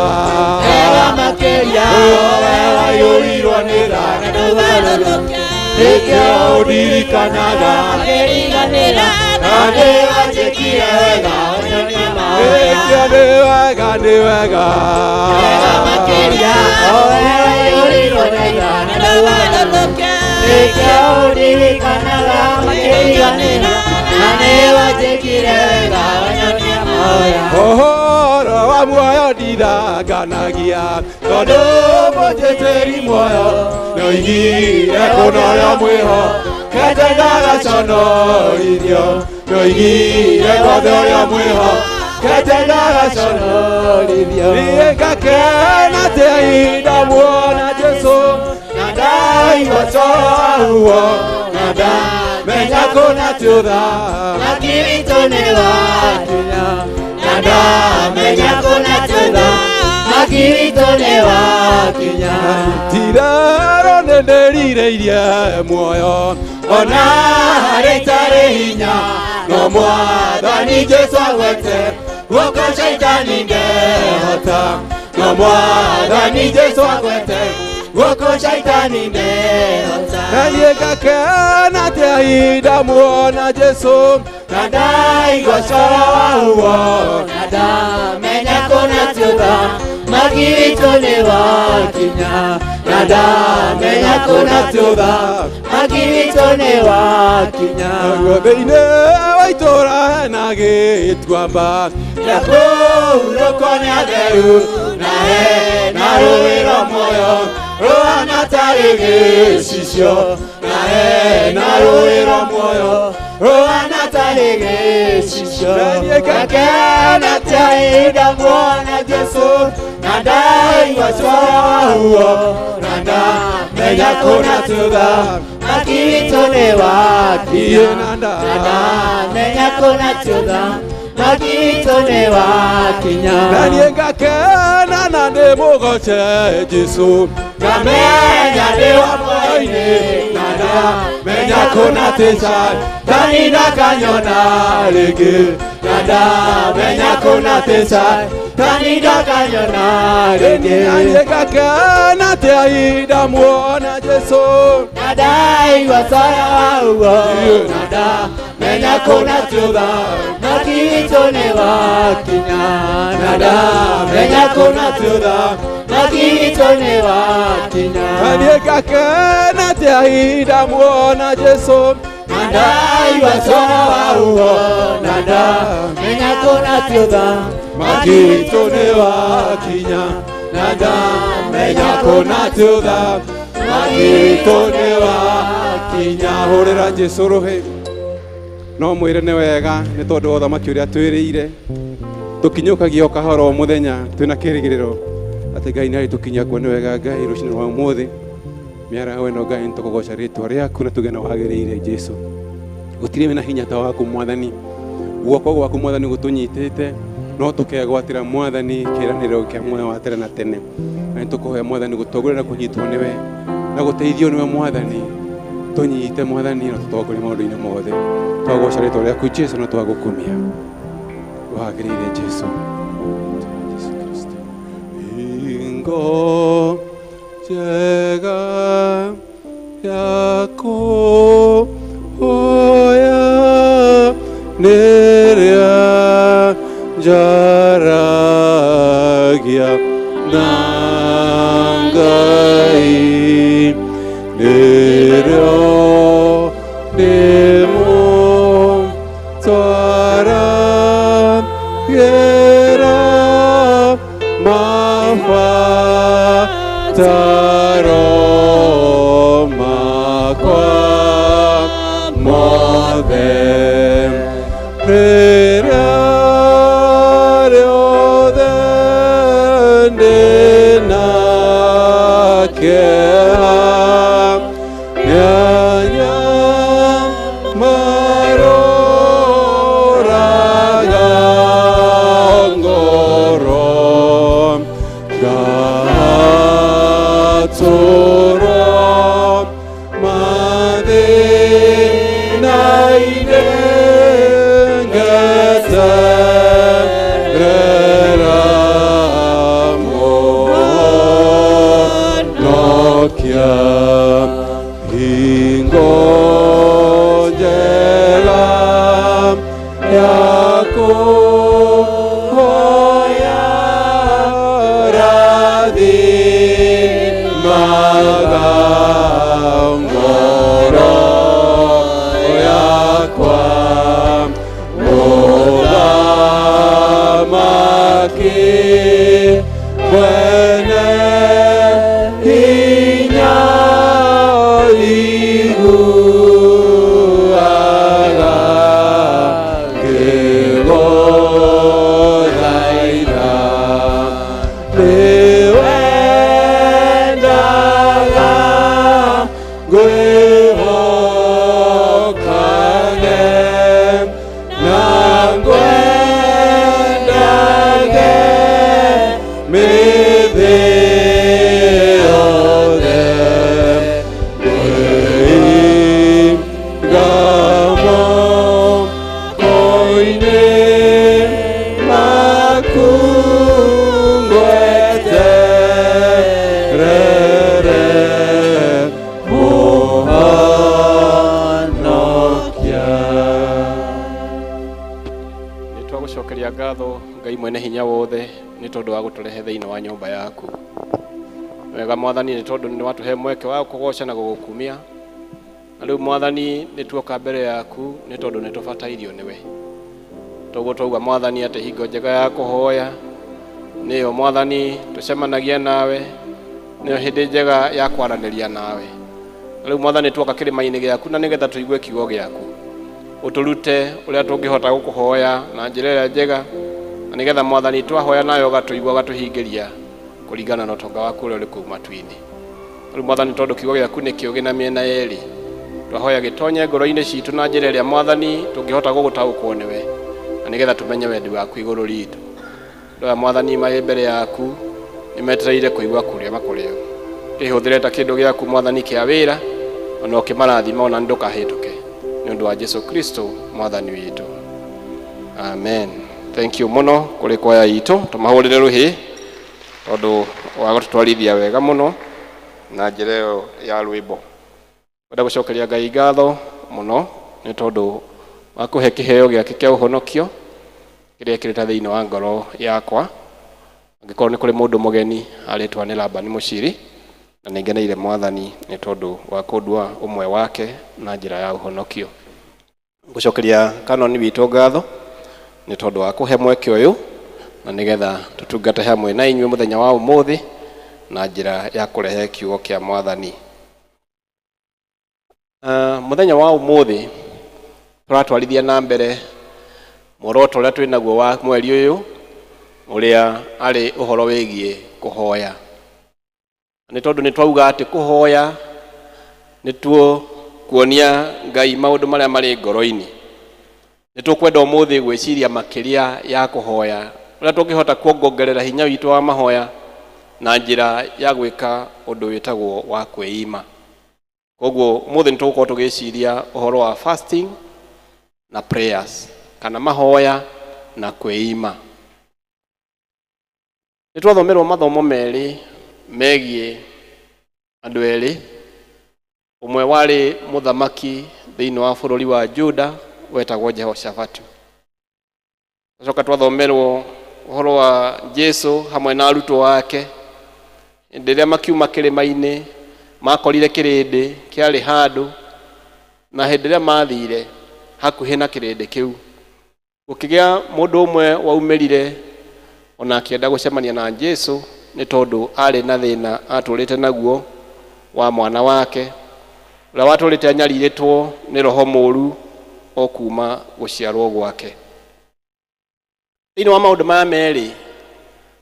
Wega makĩria Owe waiyũrirwo nĩ tha Nĩkĩo ũndirikanaga Kĩriganĩra na nĩ wanjĩkire wega wanyonia mahoya Nĩkĩo nĩ wega nĩ wega Wega makĩria owe waiyũrirwo nĩ tha na ndũgarũrũke Nĩkĩo ũndirikanaga makĩriganĩra na nĩ wanjĩkire wega wanyonia Ndithanganagia tondũ mũnjĩtĩri muoyo nĩoigire kũna ũrĩa mwĩho kete ndagaconorithio nĩoigire guothe ũrĩa mwĩho kete ndagaconorithio niĩ ngakena atĩa ihinda muona Jesũ na ndaigua coro na ndamenya kũna ti ũthamaki witũ nĩ wakinya na ndamenya kũna ti ũthamaki witũ nĩ wakinya tirero nĩndĩrirĩirie muoyo ona harĩ itarĩ hinya no mwathani Jesũ agwete guoko caitani ndehota no mwathani Jesũ agwete guoko caitani ndehota na niĩ ngakena atĩa ihinda muona Jesũ na ndaigua coro wahuo na ndamenya kũna ti ũthamaki witũ nĩ wakinya na ndamenya kũna ti ũthamaki witũ nĩ wakinya naguo thĩinĩ wa itũũra hena gĩtuamba gĩa kũhurũkwo nĩ atheru na hena rũũĩ rwa muoyo rũhana tarĩ gĩcicio na hena rũũĩ rwa muoyo rũhana tarĩ gĩcicio na niĩ ngakena atĩa ihinda muona Jesũ na ndaigua coro wahuo na ndamenya kũna ti ũthamaki witũ nĩ wakinya na ndamenya kũna ti ũthamaki witũ nĩ wakinya na niĩ ngakena na ndĩmũgoce Jesũ ngamenya ndĩ wa muoyo-inĩ na ndamenya kũna ti caitani ndakanyona rĩngĩ na ndamenya kũna ti caitani ndakanyona rĩngĩ na niĩ ngakena atĩa ihinda muona Jesũ na ndaigua coro wahuo na ndamenya kũna ti ũthamaki witũ nĩ wakinya na ndamenya kũna ti ũthamaki witũ nĩ wakinya na niĩ ngakena atĩa ihinda muona Jesũ na ndaigua coro wahuo na ndamenya kũna ti ũthamaki witũ nĩ wakinya na ndamenya kũna ti ũthamaki witũ nĩ wakinya hũrĩra Jesũ rũhĩ no mwĩre nĩ wega nĩ tondũ wa ũthamaki ũrĩa twĩrĩire tũkinyũkagia o kahora o mũthenya twĩna kĩrĩgĩrĩro atĩ Ngai nĩ arĩtũkinyia kuo nĩ wega Ngai rũcinĩ rwa ũmũthĩ mĩaraho ĩno Ngai nĩtũkũgoca rĩtwa rĩaku na tuge nĩ wagĩrĩire Jesũ gũtirĩ wĩna hinya ta waku mwathani guoko gwaku mwathani gũtũnyitĩte no tũkegwatĩra mwathani kĩĩranĩro kĩa muoyo wa tene na tene na nĩtũkũhoya mwathani gũtongoria na kũnyitwo nĩwe na gũteithio nĩwe mwathani tũnyite mwathani na tũtongorie maũndũ-inĩ mothe twagoca rĩtwa rĩaku Jesũ na twagũkumia wagĩrĩire Jesũ Jesũ Kristo hingo njega ya kũhoya nĩrĩa njaragia na Ngai nĩrĩo ndĩmũtwaragĩra mabataro makwa mothe rĩrĩa rĩothe ndĩna kĩeha nĩanyamaroraga ngoro ngatũrwo mathĩna-inĩ ngeterera Mũhonokia hingo njega ya kũhoya rathimaga ngoro yakwa mũthamaki Moko-inĩ maku ngweterere Mũhonokia. Nĩ twagũcokeria ngatho Ngai mwene hinya wothe nĩ tondũ wa gũtũrehe thĩinĩ wa nyũmba yaku. Wega Mwathani, nĩ tondũ nĩ watũhe mweke wa kũgoca na gũgũkumia. Na rĩu Mwathani, nĩ tuoka mbere yaku nĩ tondũ nĩ tũbatairio nĩwe. Toguo twauga Mwathani atĩ hingo njega ya kũhoya nĩyo Mwathani tũcemanagia nawe, nĩyo hĩndĩ njega ya kwaranĩria nawe. Na rĩu Mwathani, tuoka kĩrĩma-inĩ gĩaku na nĩgetha tũigue kiugo gĩaku, ũtũrute ũrĩa tũngĩhota gũkũhoya na njĩra ĩrĩa njega, na nĩgetha Mwathani twahoya nawe ũgatũigua, ũgatũhingĩria kũringana na ũtonga waku ũrĩa ũrĩ kũu matu-inĩ. Rĩu Mwathani, tondũ kiugo gĩaku nĩ kĩũgĩ na mĩena yerĩ, twahoya gĩtonye ngoro-inĩ citũ na njĩra ĩrĩa Mwathani tũngĩhota gũgũtaũkwo nĩwe, na nĩgetha tũmenye wendi waku igũrũ ritũ. Andũ aya Mwathani marĩ mbere yaku nĩ metereire kũigua kũrĩa makũrĩo. Kĩhũthĩre ta kĩndũ gĩaku Mwathani kĩa wĩra, ona ũkĩmarathima, ona ndũkahĩtũke, nĩ ũndũ wa Jesu Kristo Mwathani witũ, amen. Thank you mũno kũrĩ kwaya itũ, tũmahũrĩre rũhĩ tondũ wa gũtũtwarithia wega mũno na njĩra ĩyo ya rwĩmbo. Kwenda gũcokeria Ngai ngatho mũno nĩ tondũ wa kũhe kĩheo gĩake kĩa ũhonokio kĩrĩa kĩrĩ thĩinĩ wa ngoro yakwa. Angĩkorwo nĩ kũrĩ mũndũ mũgeni, arĩtwa nĩ Labani Mũciri, na nĩ ngeneire Mwathani nĩ tondũ wa kũndua ũmwe wake na njĩra ya ũhonokio. Gũcokeria kanoni witũ ngatho nĩ tondũ wa kũhe mweke ũyũ na nĩgetha tũtungate hamwe na inyuĩ mũthenya wa ũmũthĩ na njĩra ya kũrehe kiugo kĩa Mwathani. Mũthenya wa ũmũthĩ tũratwarithia na mbere muoroto ũrĩa twĩ naguo wa mweri ũyũ, ũrĩa arĩ ũhoro wĩgiĩ kũhoya, nĩ tondũ nĩ twauga atĩ kũhoya nĩtuo kuonia Ngai maũndũ marĩa marĩ ngoro-inĩ. Nĩ tũkwenda ũmũthĩ gwĩciria makĩria ya kũhoya, ũrĩa tũngĩhota kuongongerera hinya witũ wa mahoya na njĩra ya gwĩka ũndũ wĩtagwo wa kwĩima. Koguo ũmũthĩ nĩ tũgũkorwo tũgĩciria ũhoro wa fasting na prayers, kana mahoya na kwĩima. Nĩ twathomerwo mathomo merĩ megiĩ andũ erĩ. Ũmwe warĩ mũthamaki thĩinĩ wa bũrũri wa Juda wetagwo Jehoshafatu. Twacoka twathomerwo ũhoro wa Jesu hamwe na arutwo ake, hĩndĩ ĩrĩa makiuma kĩrĩma-inĩ makorire kĩrĩndĩ kĩarĩ handũ, na hĩndĩ ĩrĩa mathire hakuhĩ na kĩrĩndĩ kĩu, gũkĩgĩa mũndũ ũmwe waumĩrire ona akĩenda gũcemania na Jesu, nĩ tondũ arĩ na thĩna atũrĩte naguo wa mwana wake ũrĩa watũrĩte anyarirĩtwo nĩ roho mũũru o kuma gũciarwo gwake. Thĩinĩ wa maũndũ maya merĩ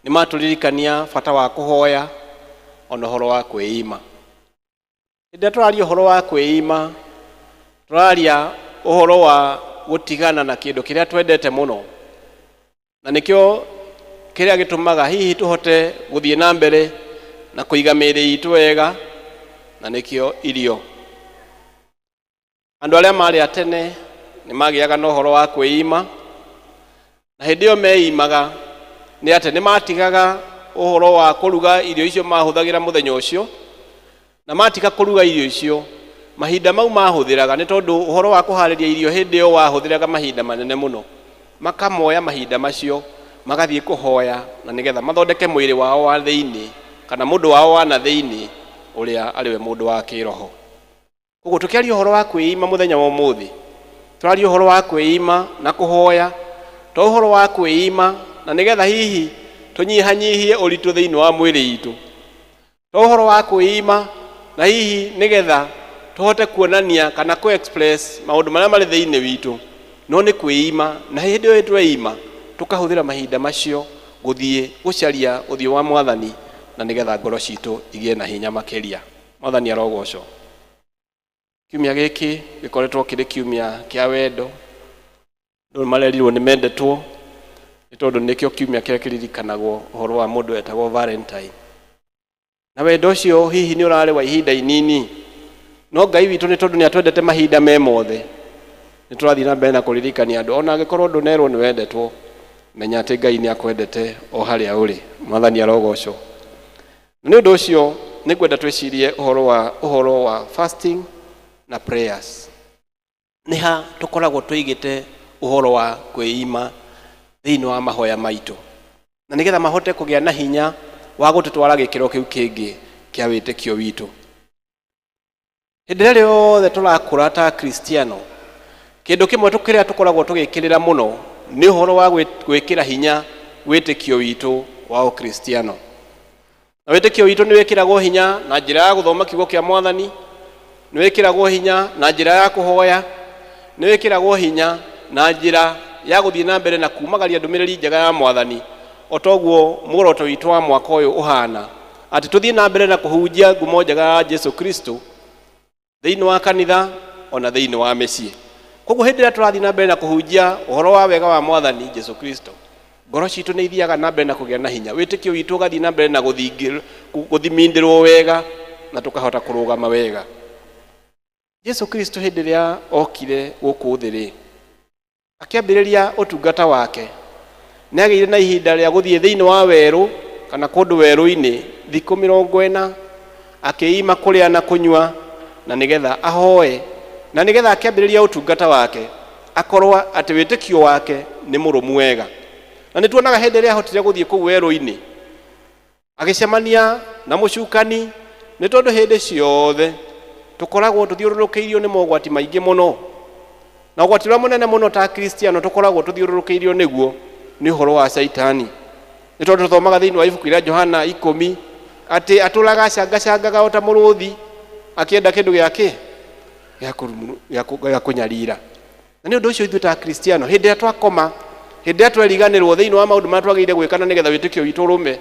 nĩ matũririkania bata wa kũhoya ona ũhoro wa kwĩima. Hĩndĩ ĩrĩa tũraria ũhoro wa kwĩima, tũraria ũhoro wa gũtigana na kĩndũ kĩrĩa twendete mũno, na nĩkĩo kĩrĩa gĩtũmaga hihi tũhote gũthiĩ na mbere na kũiga mĩĩrĩ itũ wega, na nĩkĩo irio. Andũ arĩa marĩ a tene nĩ magĩaga na ũhoro wa kwĩima, na hĩndĩ ĩyo meimaga nĩ atĩ nĩ matigaga ũhoro wa kũruga irio icio mahũthagĩra mũthenya ũcio, na matiga kũruga irio icio, mahinda mau mahũthĩraga, nĩ tondũ ũhoro wa kũharĩria irio hĩndĩ ĩyo wahũthĩraga mahinda manene mũno, makamoya mahinda macio magathiĩ kũhoya na nĩgetha mathondeke mwĩrĩ wao wa thĩinĩ, kana mũndũ wao wa na thĩinĩ ũrĩa arĩwe mũndũ wa kĩroho. Koguo tũkĩaria ũhoro wa kwĩima mũthenya wa ũmũthĩ, tũraria ũhoro wa kwĩima na kũhoya, to ũhoro wa kwĩima na nĩgetha hihi tũnyihanyihie ũritũ thĩinĩ wa mwĩrĩ itũ, to ũhoro wa kwĩima na hihi nĩgetha tũhote kuonania kana kũ express maũndũ marĩa marĩ thĩinĩ witũ, no nĩ kwĩima, na hĩndĩ ĩyo tweima tũkahũthĩra mahinda macio gũthiĩ gũcaria ũthiũ wa Mwathani na nĩgetha ngoro citũ igĩe na hinya makĩria. Mwathani arogocwo. Kiumia gĩkĩ gĩkoretwo kĩrĩ kiumia kĩa wendo. Andũ marerirwo nĩ mendetwo, nĩ tondũ nĩkĩo kiumia kĩrĩa kĩririkanagwo ũhoro wa mũndũ wetagwo Valentine. Na wendo ũcio hihi nĩ ũrarĩ wa ihinda inini, no Ngai witũ, nĩ tondũ nĩ atwendete mahinda me mothe, Nĩ tũrathiĩ na mbere na kũririkania andũ, ona angĩkorwo ndũnerwo nĩ wendetwo, menya atĩ Ngai nĩ akwendete o harĩa ũrĩ. Mwathani arogocwo. Na nĩ ũndũ ũcio nĩ ngwenda twĩcirie ũhoro wa fasting na prayers. Nĩ ha tũkoragwo tũigĩte ũhoro wa kwĩima thĩinĩ wa mahoya maitũ, na nĩgetha mahote kũgĩa na hinya wa gũtũtwara gĩkĩro kĩu kĩngĩ kĩa wĩtĩkio witũ. Hĩndĩ ĩrĩa rĩothe tũrakũra ta Kristiano, kĩndũ kĩmwe kĩrĩa tũkoragwo tũgĩkĩrĩra mũno nĩ ũhoro wa gwĩkĩra hinya wĩtĩkio witũ wa ũkristiano. Na wĩtĩkio witũ nĩ wĩkĩragwo hinya na njĩra ya gũthoma kiugo kĩa Mwathani, nĩ wĩkĩragwo hinya na njĩra ya kũhoya, nĩ wĩkĩragwo hinya na njĩra ya gũthiĩ na mbere na kumagaria ndũmĩrĩri njega ya Mwathani, o toguo muoroto witũ wa mwaka ũyũ ũhana, atĩ tũthiĩ na mbere na kũhunjia ngumo njega ya Jesu Kristo thĩinĩ wa kanitha ona thĩinĩ wa mĩciĩ. Koguo hĩndĩ ĩrĩa tũrathiĩ na mbere na kũhunjia ũhoro wa wega wa Mwathani Jesu Kristo, ngoro citũ nĩ ithiaga na mbere na kũgĩa na hinya, wĩtĩkio witũ ũgathiĩ na mbere na gũthimindĩrwo wega, na tũkahota kũrũgama wega. Jesu Kristo hĩndĩ ĩrĩa okire gũkũ thĩ rĩ, akĩambĩrĩria ũtungata wake, nĩ agĩire na ihinda rĩa gũthiĩ thĩinĩ wa werũ kana kũndũ werũ-inĩ thikũ 40, akĩima kũrĩa na kũnyua, na nĩgetha ahoe, na nĩgetha akĩambĩrĩria ũtungata wake akorwo atĩ wĩtĩkio wake nĩ mũrũmu wega. Na nĩ tuonaga hĩndĩ ĩrĩa ahotire gũthiĩ kũu werũ-inĩ agĩcemania na mũcukani, nĩ tondũ hĩndĩ ciothe tũkoragwo tũthiũrũrũkĩirio nĩ mogwati maingĩ mũno, na ũgwati ũrĩa mũnene mũno ta Kristiano tũkoragwo tũthiũrũrũkĩirio nĩguo nĩ ũhoro wa Caitani, nĩ tondũ tũthomaga thĩinĩ wa ibuku rĩa Johana 10 atĩ atũraga acangacangaga o ta mũrũthi akĩenda kĩndũ gĩake gĩa kũnyarira. Na nĩ ũndũ ũcio ithuĩ ta Kristiano, hĩndĩ ĩrĩa twakoma, hĩndĩ ĩrĩa tweriganĩrwo thĩinĩ wa maũndũ marĩa twagĩrĩire gwĩka na nĩgetha wĩtĩkio witũ ũrũme,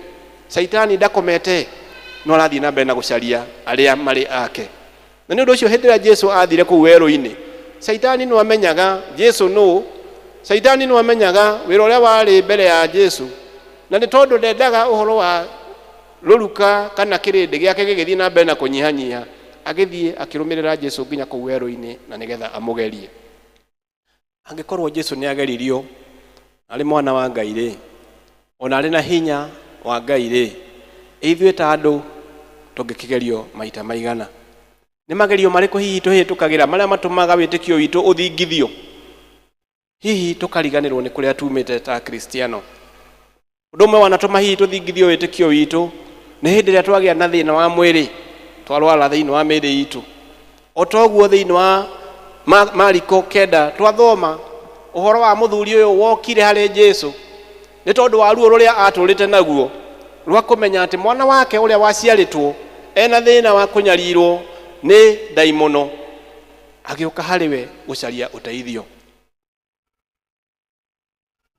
Caitani ndakomete, no arathiĩ na mbere na gũcaria arĩa marĩ ake. Na nĩ ũndũ ũcio hĩndĩ ĩrĩa Jesu athire kũu werũ-inĩ, Caitani no amenyaga Jesu nũ, Caitani no amenyaga wĩra ũrĩa warĩ mbere ya Jesu, na nĩ tondũ ndendaga ũhoro wa rũruka kana kĩrĩndĩ gĩake gĩgĩthiĩ na mbere na kũnyihanyiha, agĩthiĩ akĩrũmĩrĩra Jesu nginya kũu werũ-inĩ na nĩgetha amũgerie. Angĩkorwo Jesu nĩ ageririo arĩ mwana wa Ngai rĩ, ona arĩ na hinya wa Ngai rĩ, ithuĩ ta andũ tũngĩkĩgerio maita maigana? Nĩ magerio marĩkũ hihi tũhĩtũkagĩra marĩa matũmaga wĩtĩkio witũ ũthingithio, hihi tũkariganĩrwo nĩ kũrĩa tumĩte ta Kristiano? Ũndũ ũmwe wanatũma hihi tũthingithio wĩtĩkio witũ nĩ hĩndĩ ĩrĩa twagĩa na thĩna wa mwĩrĩ, twarwara thĩinĩ wa mĩĩrĩ itũ. O toguo thĩinĩ wa Mariko 9 twathoma ũhoro wa mũthuri ũyũ wokire harĩ Jesu nĩ tondũ wa ruo rũrĩa atũrĩte naguo rwa kũmenya atĩ mwana wake ũrĩa waciarĩtwo ena thĩna wa kũnyarirwo nĩ ndaimono, agĩũka harĩ we gũcaria ũteithio.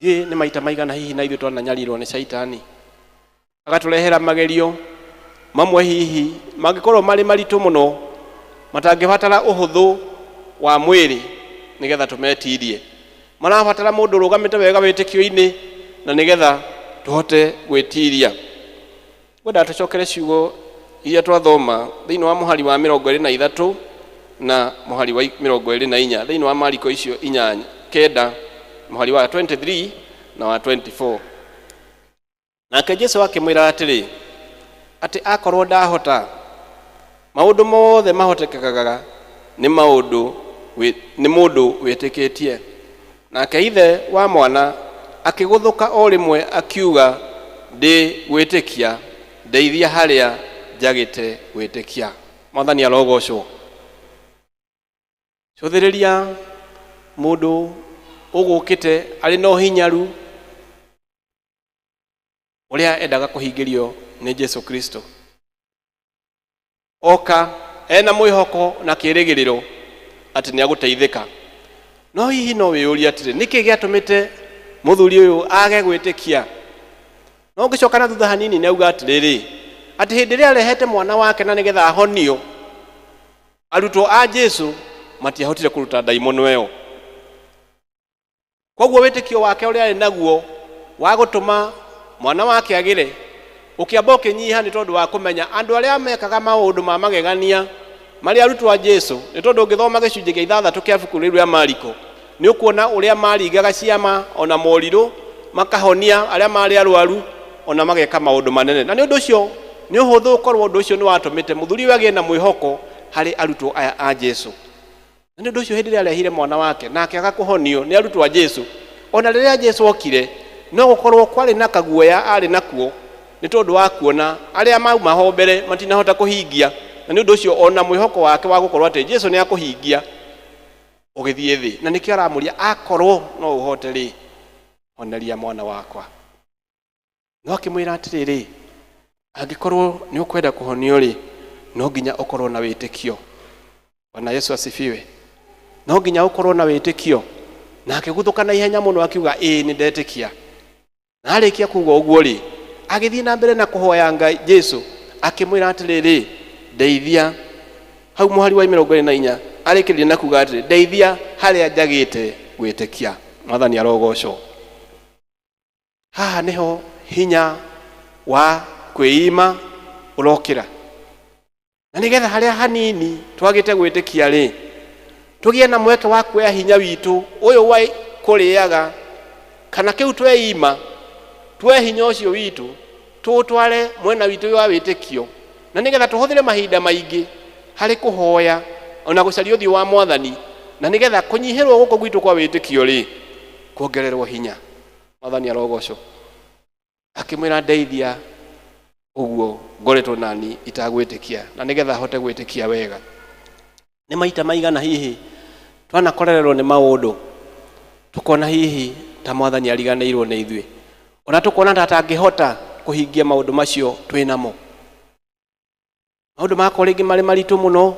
Ndiũĩ nĩ maita maigana hihi na ithuĩ twananyarirwo nĩ Caitani, agatũrehera magerio mamwe hihi mangĩkorwo marĩ maritũ mũno, matangĩbatara ũhũthũ wa mwĩrĩ nĩgetha tũmetirie, marabatara mũndũ ũrũgamĩte wega wĩtĩkio-inĩ na nĩgetha tũhote gwĩtiria. Ngwendaga tũcokere ciugo iria twathoma thĩinĩ wa mũhari wa 23 na mũhari wa 24 thĩinĩ wa Mariko icio inyanya kenda, mũhari wa 23 na wa 24. Nake Jesu akĩmwĩra atĩrĩ, atĩ akorwo ndahota, maũndũ mothe mahotekekaga nĩ mũndũ wĩtĩkĩtie. Nake ithe wa mwana akĩgũthũka o rĩmwe akiuga, "Ndĩ gwĩtĩkia, ndeithia harĩa njagĩte gwĩtĩkia." Mwathani arogocwo. Cũthĩrĩria mũndũ ũgũkĩte arĩ na ũhinyaru ũrĩa endaga kũhingĩrio nĩ Jesu Kristo, oka ena mwĩhoko na kĩĩrĩgĩrĩro atĩ nĩ agũteithĩka. No hihi no wĩyũrie atĩrĩ, nĩkĩ gĩatũmĩte mũthuri ũyũ age gwĩtĩkia? No ũngĩcoka na thutha hanini, nĩ auga atĩrĩrĩ, atĩ hĩndĩ ĩrĩa arehete mwana wake na nĩgetha ahonio, arutwo a Jesu matiahotire kũruta ndaimono ĩyo. Koguo wĩtĩkio wake ũrĩa arĩ naguo wa gũtũma mwana wake agĩre ũkĩamba ũkĩnyiha, nĩ tondũ wa kũmenya andũ arĩa mekaga maũndũ ma magegania marĩ arutwo a Jesu. Nĩ tondũ ũngĩthoma gĩcunjĩ gĩa ithathatũ kĩa ibuku rĩu rĩa Mariko, Nĩ ũkuona ũrĩa maringaga ciama ona morirũ, makahonia arĩa marĩ arwaru, ona mageka maũndũ manene. Na nĩ ũndũ ũcio nĩ ũhũthũ ũkorwo ũndũ ũcio nĩ watũmĩte mũthuri ũyũ agĩe na mwĩhoko harĩ arutwo aya a Jesu. Na nĩ ũndũ ũcio hĩndĩ ĩrĩa arehire mwana wake nake aga kũhonio nĩ arutwo a Jesu, ona rĩrĩa Jesu okire no gũkorwo kwarĩ na kaguoya arĩ nakuo nĩ tondũ wa kuona arĩa mauma ho mbere matinahota kũhingia, na nĩ ũndũ ũcio ona mwĩhoko wake wa gũkorwo atĩ Jesu nĩ akũhingia ũgĩthiĩ thĩ. Na nĩkĩo aramũria, akorwo no ũhote rĩ, honeria mwana wakwa. No akĩmwĩra atĩrĩrĩ, angĩkorwo nĩ ũkwenda kũhonio rĩ, no nginya ũkorwo na wĩtĩkio. Bwana Yesu asifiwe. No nginya ũkorwo na wĩtĩkio. Na akĩguthũka na ihenya mũno akiuga, ĩĩ nĩ ndetĩkia. Na arĩkia kuga ũguo rĩ, agĩthiĩ na mbere na kũhoya Ngai Jesu, akĩmwĩra atĩrĩrĩ, ndeithia. Hau mũhari wa 24 arĩkĩrĩria na kuga atĩrĩ, ndeithia harĩa njagĩte gwĩtĩkia. Mwathani arogocwo. Haha nĩho hinya wa kwĩima ũrokĩra. Na nĩgetha harĩa hanini twagĩte gwĩtĩkia rĩ, tũgĩe na mweke wa kuoya hinya witũ ũyũ wa kũrĩaga kana kĩu tweima, tuoe hinya ũcio witũ tũũtware mwena witũ wa wĩtĩkio, na nĩgetha tũhũthĩre mahinda maingĩ harĩ kũhoya ona gũcaria ũthiũ wa Mwathani, na nĩgetha kũnyihĩrwo gũkũ gwitũ kwa wĩtĩkio rĩ, kuongererwo hinya. Mwathani arogocwo. Akĩmwĩra, ndeithia ũguo ngoretwo nani itagwĩtĩkia, na nĩgetha hote gwĩtĩkia wega. Nĩ maita maigana hihi twanakorererwo nĩ maũndũ tukona hihi ta Mwathani ariganĩirwo nĩ ithuĩ, ona tukona ta atangĩhota kũhingia maũndũ macio twĩ namo. Maũndũ makwa rĩngĩ marĩ maritũ mũno,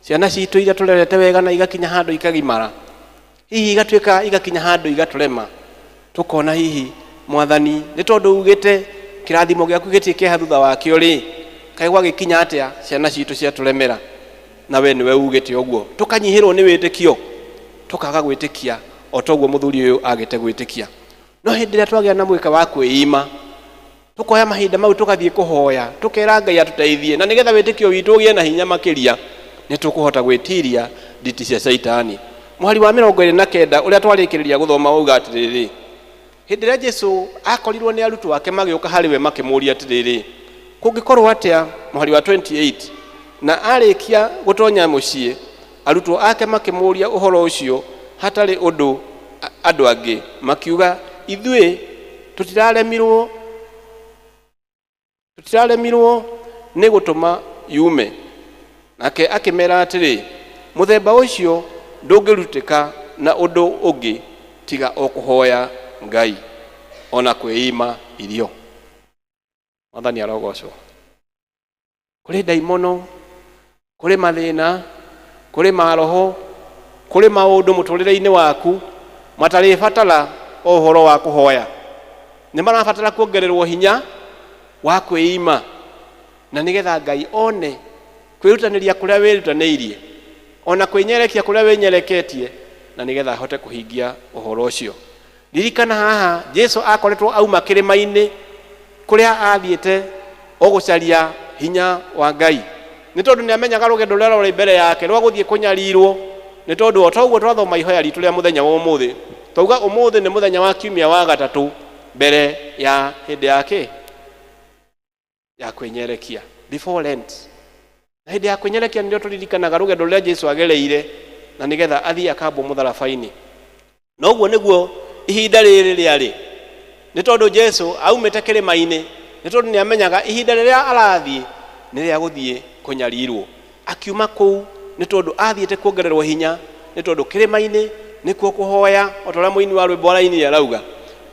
ciana citũ iria tũrerete wega na igakinya handũ ikagimara, hihi igatuĩka igakinya handũ igatũrema, tukona hihi Mwathani nĩ tondũ ugĩte kĩrathimo gĩaku gĩtirĩ kĩeha thutha wakĩo rĩ, kaĩ gwagĩkinya atĩa ciana citũ ciatũremera, na we nĩwe ugĩte ũguo. Tũkanyihĩrwo nĩ wĩtĩkio, tũkaga gwĩtĩkia o toguo mũthuri ũyũ agĩte gwĩtĩkia. No hĩndĩ ĩrĩa twagĩa na mwĩka wa kwĩima, tukoya mahinda mau tũgathiĩ kũhoya, tũkera Ngai atũteithie, na nĩgetha wĩtĩkio witũ ũgĩe na hinya makĩria, nĩ tũkũhota gwĩtiria nditi cia Caitani. Mũhari wa 29 ũrĩa twarĩkĩrĩria gũthoma wauga atĩrĩrĩ, hĩndĩ ĩrĩa Jesu akorirwo nĩ arutwo ake magĩũka harĩ we makĩmũũria atĩrĩrĩ, kũngĩkorwo atĩa? Mũhari wa 28, na arĩkia gũtonya mũciĩ, arutwo ake makĩmũũria ũhoro ũcio hatarĩ ũndũ andũ angĩ, makiuga, ithuĩ tũtiraremirwo nĩ gũtũma yume. Nake akĩmera atĩrĩ, mũthemba ũcio ndũngĩrutĩka na ũndũ ũngĩ tiga o kũhoya Ngai ona kwĩima irio. Mwathani arogocwo. Kũrĩ ndaimono, kũrĩ mathĩna, kũrĩ maroho, kũrĩ maũndũ mũtũrĩre-inĩ waku matarĩbatara o ũhoro wa kũhoya. Nĩ marabatara kuongererwo hinya wa kwĩima, na nĩgetha Ngai one kwĩrutanĩria kũrĩa wĩrutanĩirie, ona kwĩnyerekia kũrĩa wĩnyereketie, na nĩgetha ahote kũhingia ũhoro ũcio. Ririkana haha Jesu akoretwo auma kĩrĩma-inĩ kũrĩa athiĩte o gũcaria hinya wa Ngai, nĩ tondũ nĩ amenyaga rũgendo rũrĩa rwarĩ mbere yake rwa gũthiĩ kũnyarirwo. Nĩ tondũ o toguo twathoma ihoya ritũ rĩa mũthenya wa ũmũthĩ, twauga ũmũthĩ nĩ mũthenya wa kiumia wa gatatũ mbere ya hĩndĩ yake ya kwĩnyerekia, before Lent. Na hĩndĩ ya kwĩnyerekia nĩrĩo tũririkanaga rũgendo rũrĩa Jesu agereire na nĩgetha athiĩ akambwo mũtharaba-inĩ. Na ũguo nĩguo ihinda rĩrĩ rĩarĩ, nĩ tondũ Jesu aumĩte kĩrĩma-inĩ, nĩ tondũ nĩ amenyaga ihinda rĩrĩa arathiĩ nĩ rĩa gũthiĩ kũnyarirwo. Akiuma kũu nĩ tondũ athiĩte kuongererwo hinya, nĩ tondũ kĩrĩma-inĩ nĩkuo kũhoya, o ta ũrĩa mũini wa rwĩmbo arainire arauga,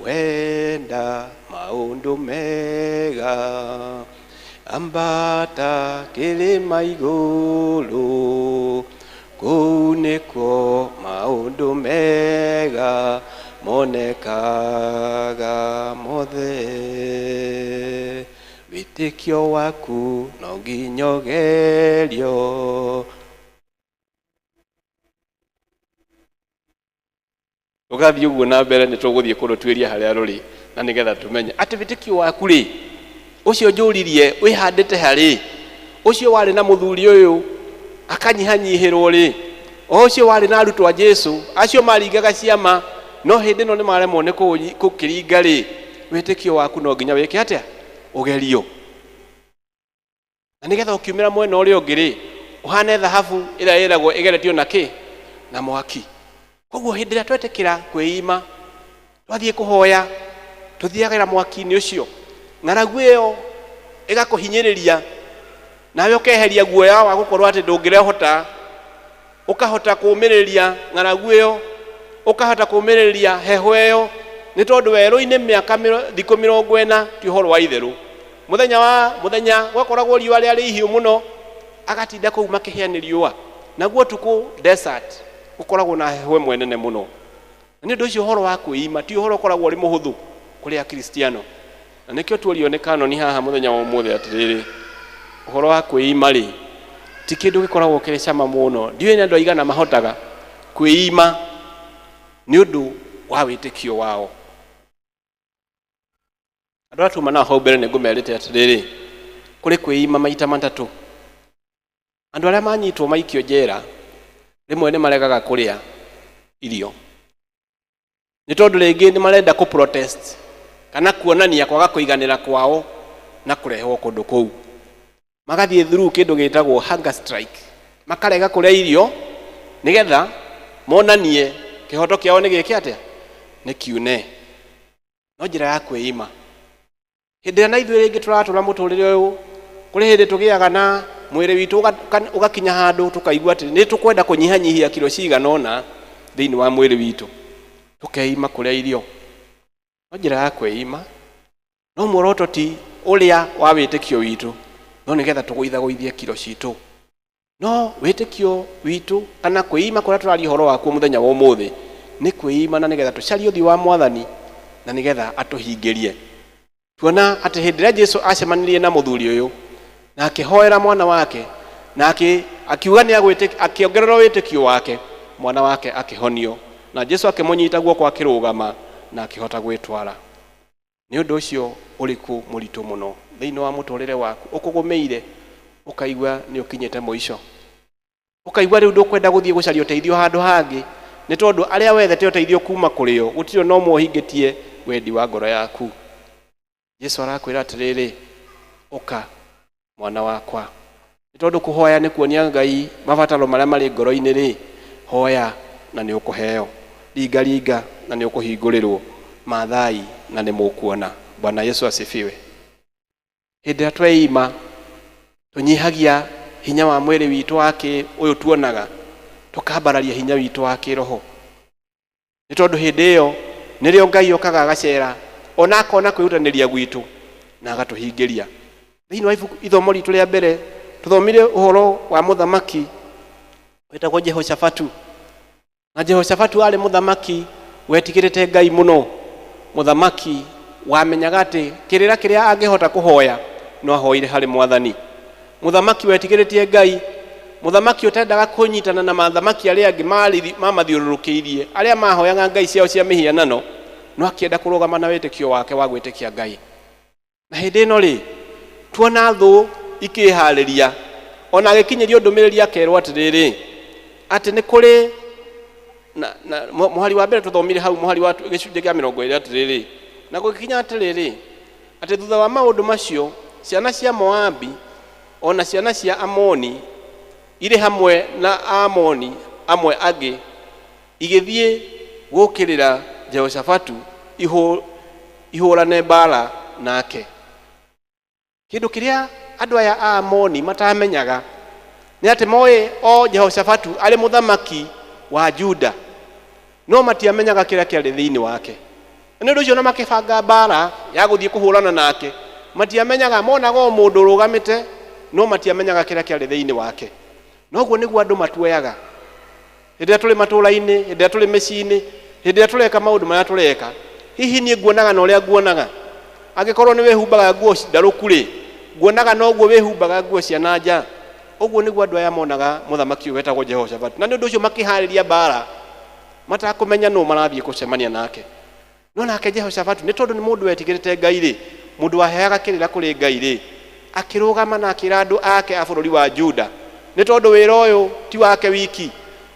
wenda maũndũ mega ambata kĩrĩma igũrũ, kũu nĩkuo maũndũ mega monekaga mothe. Wĩtĩkio waku no nginya ũgerio. Tũgathiĩ ũguo na mbere, nĩ tũgũthiĩ kũrũtuĩria harĩa rũrĩ, na nĩgetha tũmenye atĩ wĩtĩkio waku rĩ, ũcio njũririe wĩhandĩte harĩ ũcio warĩ na mũthuri ũyũ akanyihanyihĩrwo rĩ, O ũcio warĩ na arutwo a Jesu acio maringaga ciama, no hĩndĩ ĩno nĩ maremwo nĩ gũkĩringa rĩ, wĩtĩkio waku no nginya wĩke atĩa? Ũgerio. Na nĩgetha ũkiumĩra mwena ũrĩa ũngĩ rĩ, ũhane thahabu ĩrĩa ĩragwo ĩgeretio na kĩ? Na mwaki. Koguo hĩndĩ ĩrĩa twetĩkĩra kwĩima, twathiĩ kũhoya, tũthiagĩra mwaki-inĩ ũcio, ng'aragu ĩyo ĩgakũhinyĩrĩria, nawe ũkeheria guoya wa gũkorwo atĩ ndũngĩrehota, ũkahota kũũmĩrĩria ng'aragu ĩyo, ũkahota kũũmĩrĩria heho ĩyo, nĩ tondũ werũ-inĩ mĩaka thikũ 40 ti ũhoro wa itherũ. Mũthenya wa mũthenya gwakoragwo riũa rĩarĩ ihiũ mũno, agatinda kũu makĩhĩa nĩ riũa. Naguo ũtukũ desert gũkoragwo na heho ĩmwe nene mũno. Na nĩ ũndũ ũcio ũhoro wa kwĩima ti ũhoro ũkoragwo ũrĩ mũhũthũ kũrĩ Akristiano. Na nĩkĩo tuorio nĩ kanoni haha mũthenya wa ũmũthĩ atĩrĩrĩ, ũhoro wa kwĩima rĩ, ti kĩndũ gĩkoragwo kĩrĩ cama mũno. Ndiũĩ nĩ andũ aigana mahotaga kwĩima nĩ ũndũ wa wĩtĩkio wao. Andũ arĩa tuma nao hau mbere nĩ ngũmerĩte atĩrĩrĩ, kũrĩ kwĩima maita matatũ. Andũ arĩa manyitwo maikio njera rĩmwe nĩ maregaga kũrĩa irio, nĩ tondũ rĩngĩ nĩ marenda kũ protest kana kuonania kwaga kũiganĩra kwao na kũrehwo kũndũ kũu. Magathiĩ through kĩndũ gĩtagwo hunger strike, makarega kũrĩa irio nĩgetha monanie kĩhoto kĩao nĩ gĩke atĩa, nĩ kiune. No njĩra ya kwĩima. Hĩndĩ ĩrĩa na ithuĩ rĩngĩ tũratũra mũtũrĩre ũyũ, kũrĩ hĩndĩ tũgĩaga na mwĩrĩ witũ ũgakinya handũ tũkaigua atĩ nĩ tũkwenda kũnyihanyihia kiro cigana ũna thĩinĩ wa mwĩrĩ witũ, tũkeima kũrĩa irio. No njĩra ya kwĩima. No muoroto ti ũrĩa wa wĩtĩkio witũ, no nĩgetha tũgũithagũithie kiro citũ. No wĩtĩkio witũ kana kwĩima kũrĩa tũraria ũhoro wakuo mũthenya wa ũmũthĩ nĩ kwĩima na nĩgetha tũcarie ũthiũ wa Mwathani na nĩgetha atũhingĩrie. Tuona atĩ hĩndĩ ĩrĩa Jesu acemanirie na mũthuri ũyũ na akĩhoera mwana wake na akiuga nĩ akĩongerera wĩtĩkio wake, mwana wake akĩhonio, na Jesu akĩmũnyita guoko akĩrũgama na akĩhota gwĩtwara. Nĩ ũndũ ũcio ũrĩkũ mũritũ mũno thĩinĩ wa mũtũrĩre waku ũkũgũmĩire, ũkaigua nĩ ũkinyĩte mũico, ũkaigua rĩu ndũkwenda gũthiĩ gũcaria ũteithio handũ hangĩ, nĩ tondũ arĩa wethete ũteithio kuma kũrĩ o gũtirĩ ona ũmwe ũhingĩtie wendi wa ngoro yaku. Jesu arakwĩra atĩrĩrĩ, ũka mwana wakwa. Nĩ tondũ kũhoya nĩ kuonia Ngai mabataro marĩa marĩ ngoro-inĩ rĩ, hoya na nĩ ũkũheo, ringa ringa na nĩ ũkũhingũrĩrwo, mathai na nĩ mũkuona. Bwana Yesu asifiwe. Hĩndĩ ĩrĩa tweima tũnyihagia hinya wa mwĩrĩ witũ wa kĩ ũyũ tuonaga, tũkambararia hinya witũ wa kĩroho. Nĩ tondũ hĩndĩ ĩyo nĩrĩo Ngai okaga agacera ona akona kwĩrutanĩria gwitũ na agatũhingĩria. Thĩinĩ wa ibuku ithomo ritũ rĩa mbere tũthomire ũhoro wa mũthamaki wetagwo Jehoshafatu. Na Jehoshafatu arĩ mũthamaki wetigĩrĩte Ngai mũno, mũthamaki wamenyaga atĩ kĩrĩra kĩrĩa angĩhota kũhoya no ahoire harĩ Mwathani, mũthamaki wetigĩrĩtie Ngai, mũthamaki ũtendaga kũnyitana na mathamaki arĩa angĩ mamathiũrũrũkĩirie arĩa mahoyaga ngai ciao cia mĩhianano, no akĩenda kũrũgama na wĩtĩkio wake wa gwĩtĩkia Ngai. Na hĩndĩ ĩno rĩ, tuona thũ ikĩharĩria, ona agĩkinyĩrio ndũmĩrĩri akerwo atĩrĩrĩ, atĩ nĩ kũrĩ na mũhari wa mbere tũthomire hau, mũhari wa gĩcunjĩ kĩa 20 atĩrĩrĩ, na gũgĩkinya atĩrĩrĩ, atĩ thutha wa maũndũ macio ciana cia Moabi ona ciana cia Amoni irĩ hamwe na Amoni amwe angĩ igĩthiĩ gũũkĩrĩra Jehoshafatu ihũrane mbaara nake. Kĩndũ kĩrĩa andũ aya a Amoni matamenyaga nĩ atĩ moĩ o Jehoshafatu arĩ mũthamaki wa Juda, no matiamenyaga kĩrĩa kĩarĩ thĩinĩ wake. Nĩ ũndũ ũcio na makĩbanga mbaara ya gũthiĩ kũhũrana nake, matiamenyaga, monaga o mũndũ ũrũgamĩte, no matiamenyaga kĩrĩa kĩarĩ thĩinĩ wake. Noguo nĩguo andũ matuoyaga hĩndĩ ĩrĩa tũrĩ matũũra-inĩ, hĩndĩ ĩrĩa tũrĩ mĩciĩ-inĩ, hĩndĩ ĩrĩa tũreka maũndũ marĩa tũreka. Hihi niĩ nguonaga na ũrĩa nguonaga? Angĩkorwo nĩ wĩhumbaga nguo ndarũku rĩ, nguonaga noguo wĩhumbaga nguo cia na nja. Ũguo nĩguo andũ aya monaga mũthamaki ũyũ wetagwo Jehoshafatu. Na nĩ ũndũ ũcio makĩharĩria mbaara matakũmenya nũ marathiĩ gũcemania nake. No nake Jehoshafatu, nĩ tondũ nĩ mũndũ wetigĩrĩte Ngai rĩ, mũndũ waheaga kĩrĩra kũrĩ Ngai rĩ, akĩrũgama na akĩra andũ ake a bũrũri wa Juda, nĩ tondũ wĩra ũyũ ti wake wiki,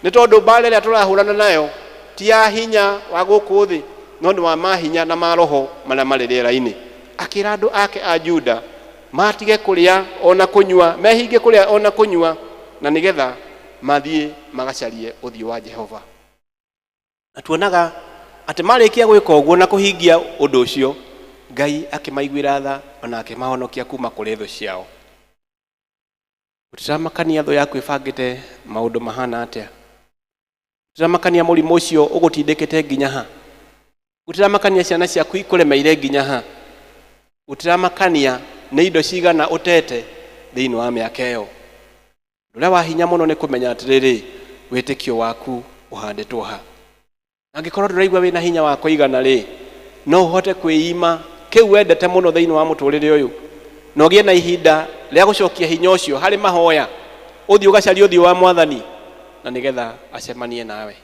Nĩ tondũ mbara ĩrĩa tũrahũrana nayo ti ya hinya wa gũkũ thĩ, no nĩ wa mahinya na maroho marĩa marĩ rĩera-inĩ. Akĩra andũ ake a Juda matige kũrĩa ona kũnyua, mehinge kũrĩa ona kũnyua, na nĩgetha mathiĩ magacarie ũthiũ wa Jehova. Na tuonaga atĩ marĩkia gwĩka ũguo na kũhingia ũndũ ũcio, Ngai akĩmaiguĩra tha ona akĩmahonokia kuma kũrĩ thũ ciao. Gũtiramakania thũ yaku ĩbangĩte maũndũ mahana atĩa, gũtiramakania mũrimũ ũcio ũgũtindĩkĩte nginya ha, gũtiramakania ciana ciaku ikũremeire nginya ha, gũtiramakania nĩ indo cigana ũtete thĩinĩ wa mĩaka ĩyo. Ũndũ ũrĩa wa hinya mũno nĩ kũmenya atĩrĩrĩ, wĩtĩkio waku ũhandĩtwo ha. Angĩkorwo ndũraigua wĩna hinya wa kũigana rĩ, no ũhote kwĩima kĩu wendete mũno thĩinĩ wa mũtũrĩre ũyũ, na ũgĩe na ihinda rĩa gũcokia hinya ũcio harĩ mahoya, ũthiĩ ũgacarie ũthiũ wa Mwathani na nĩgetha acemanie nawe.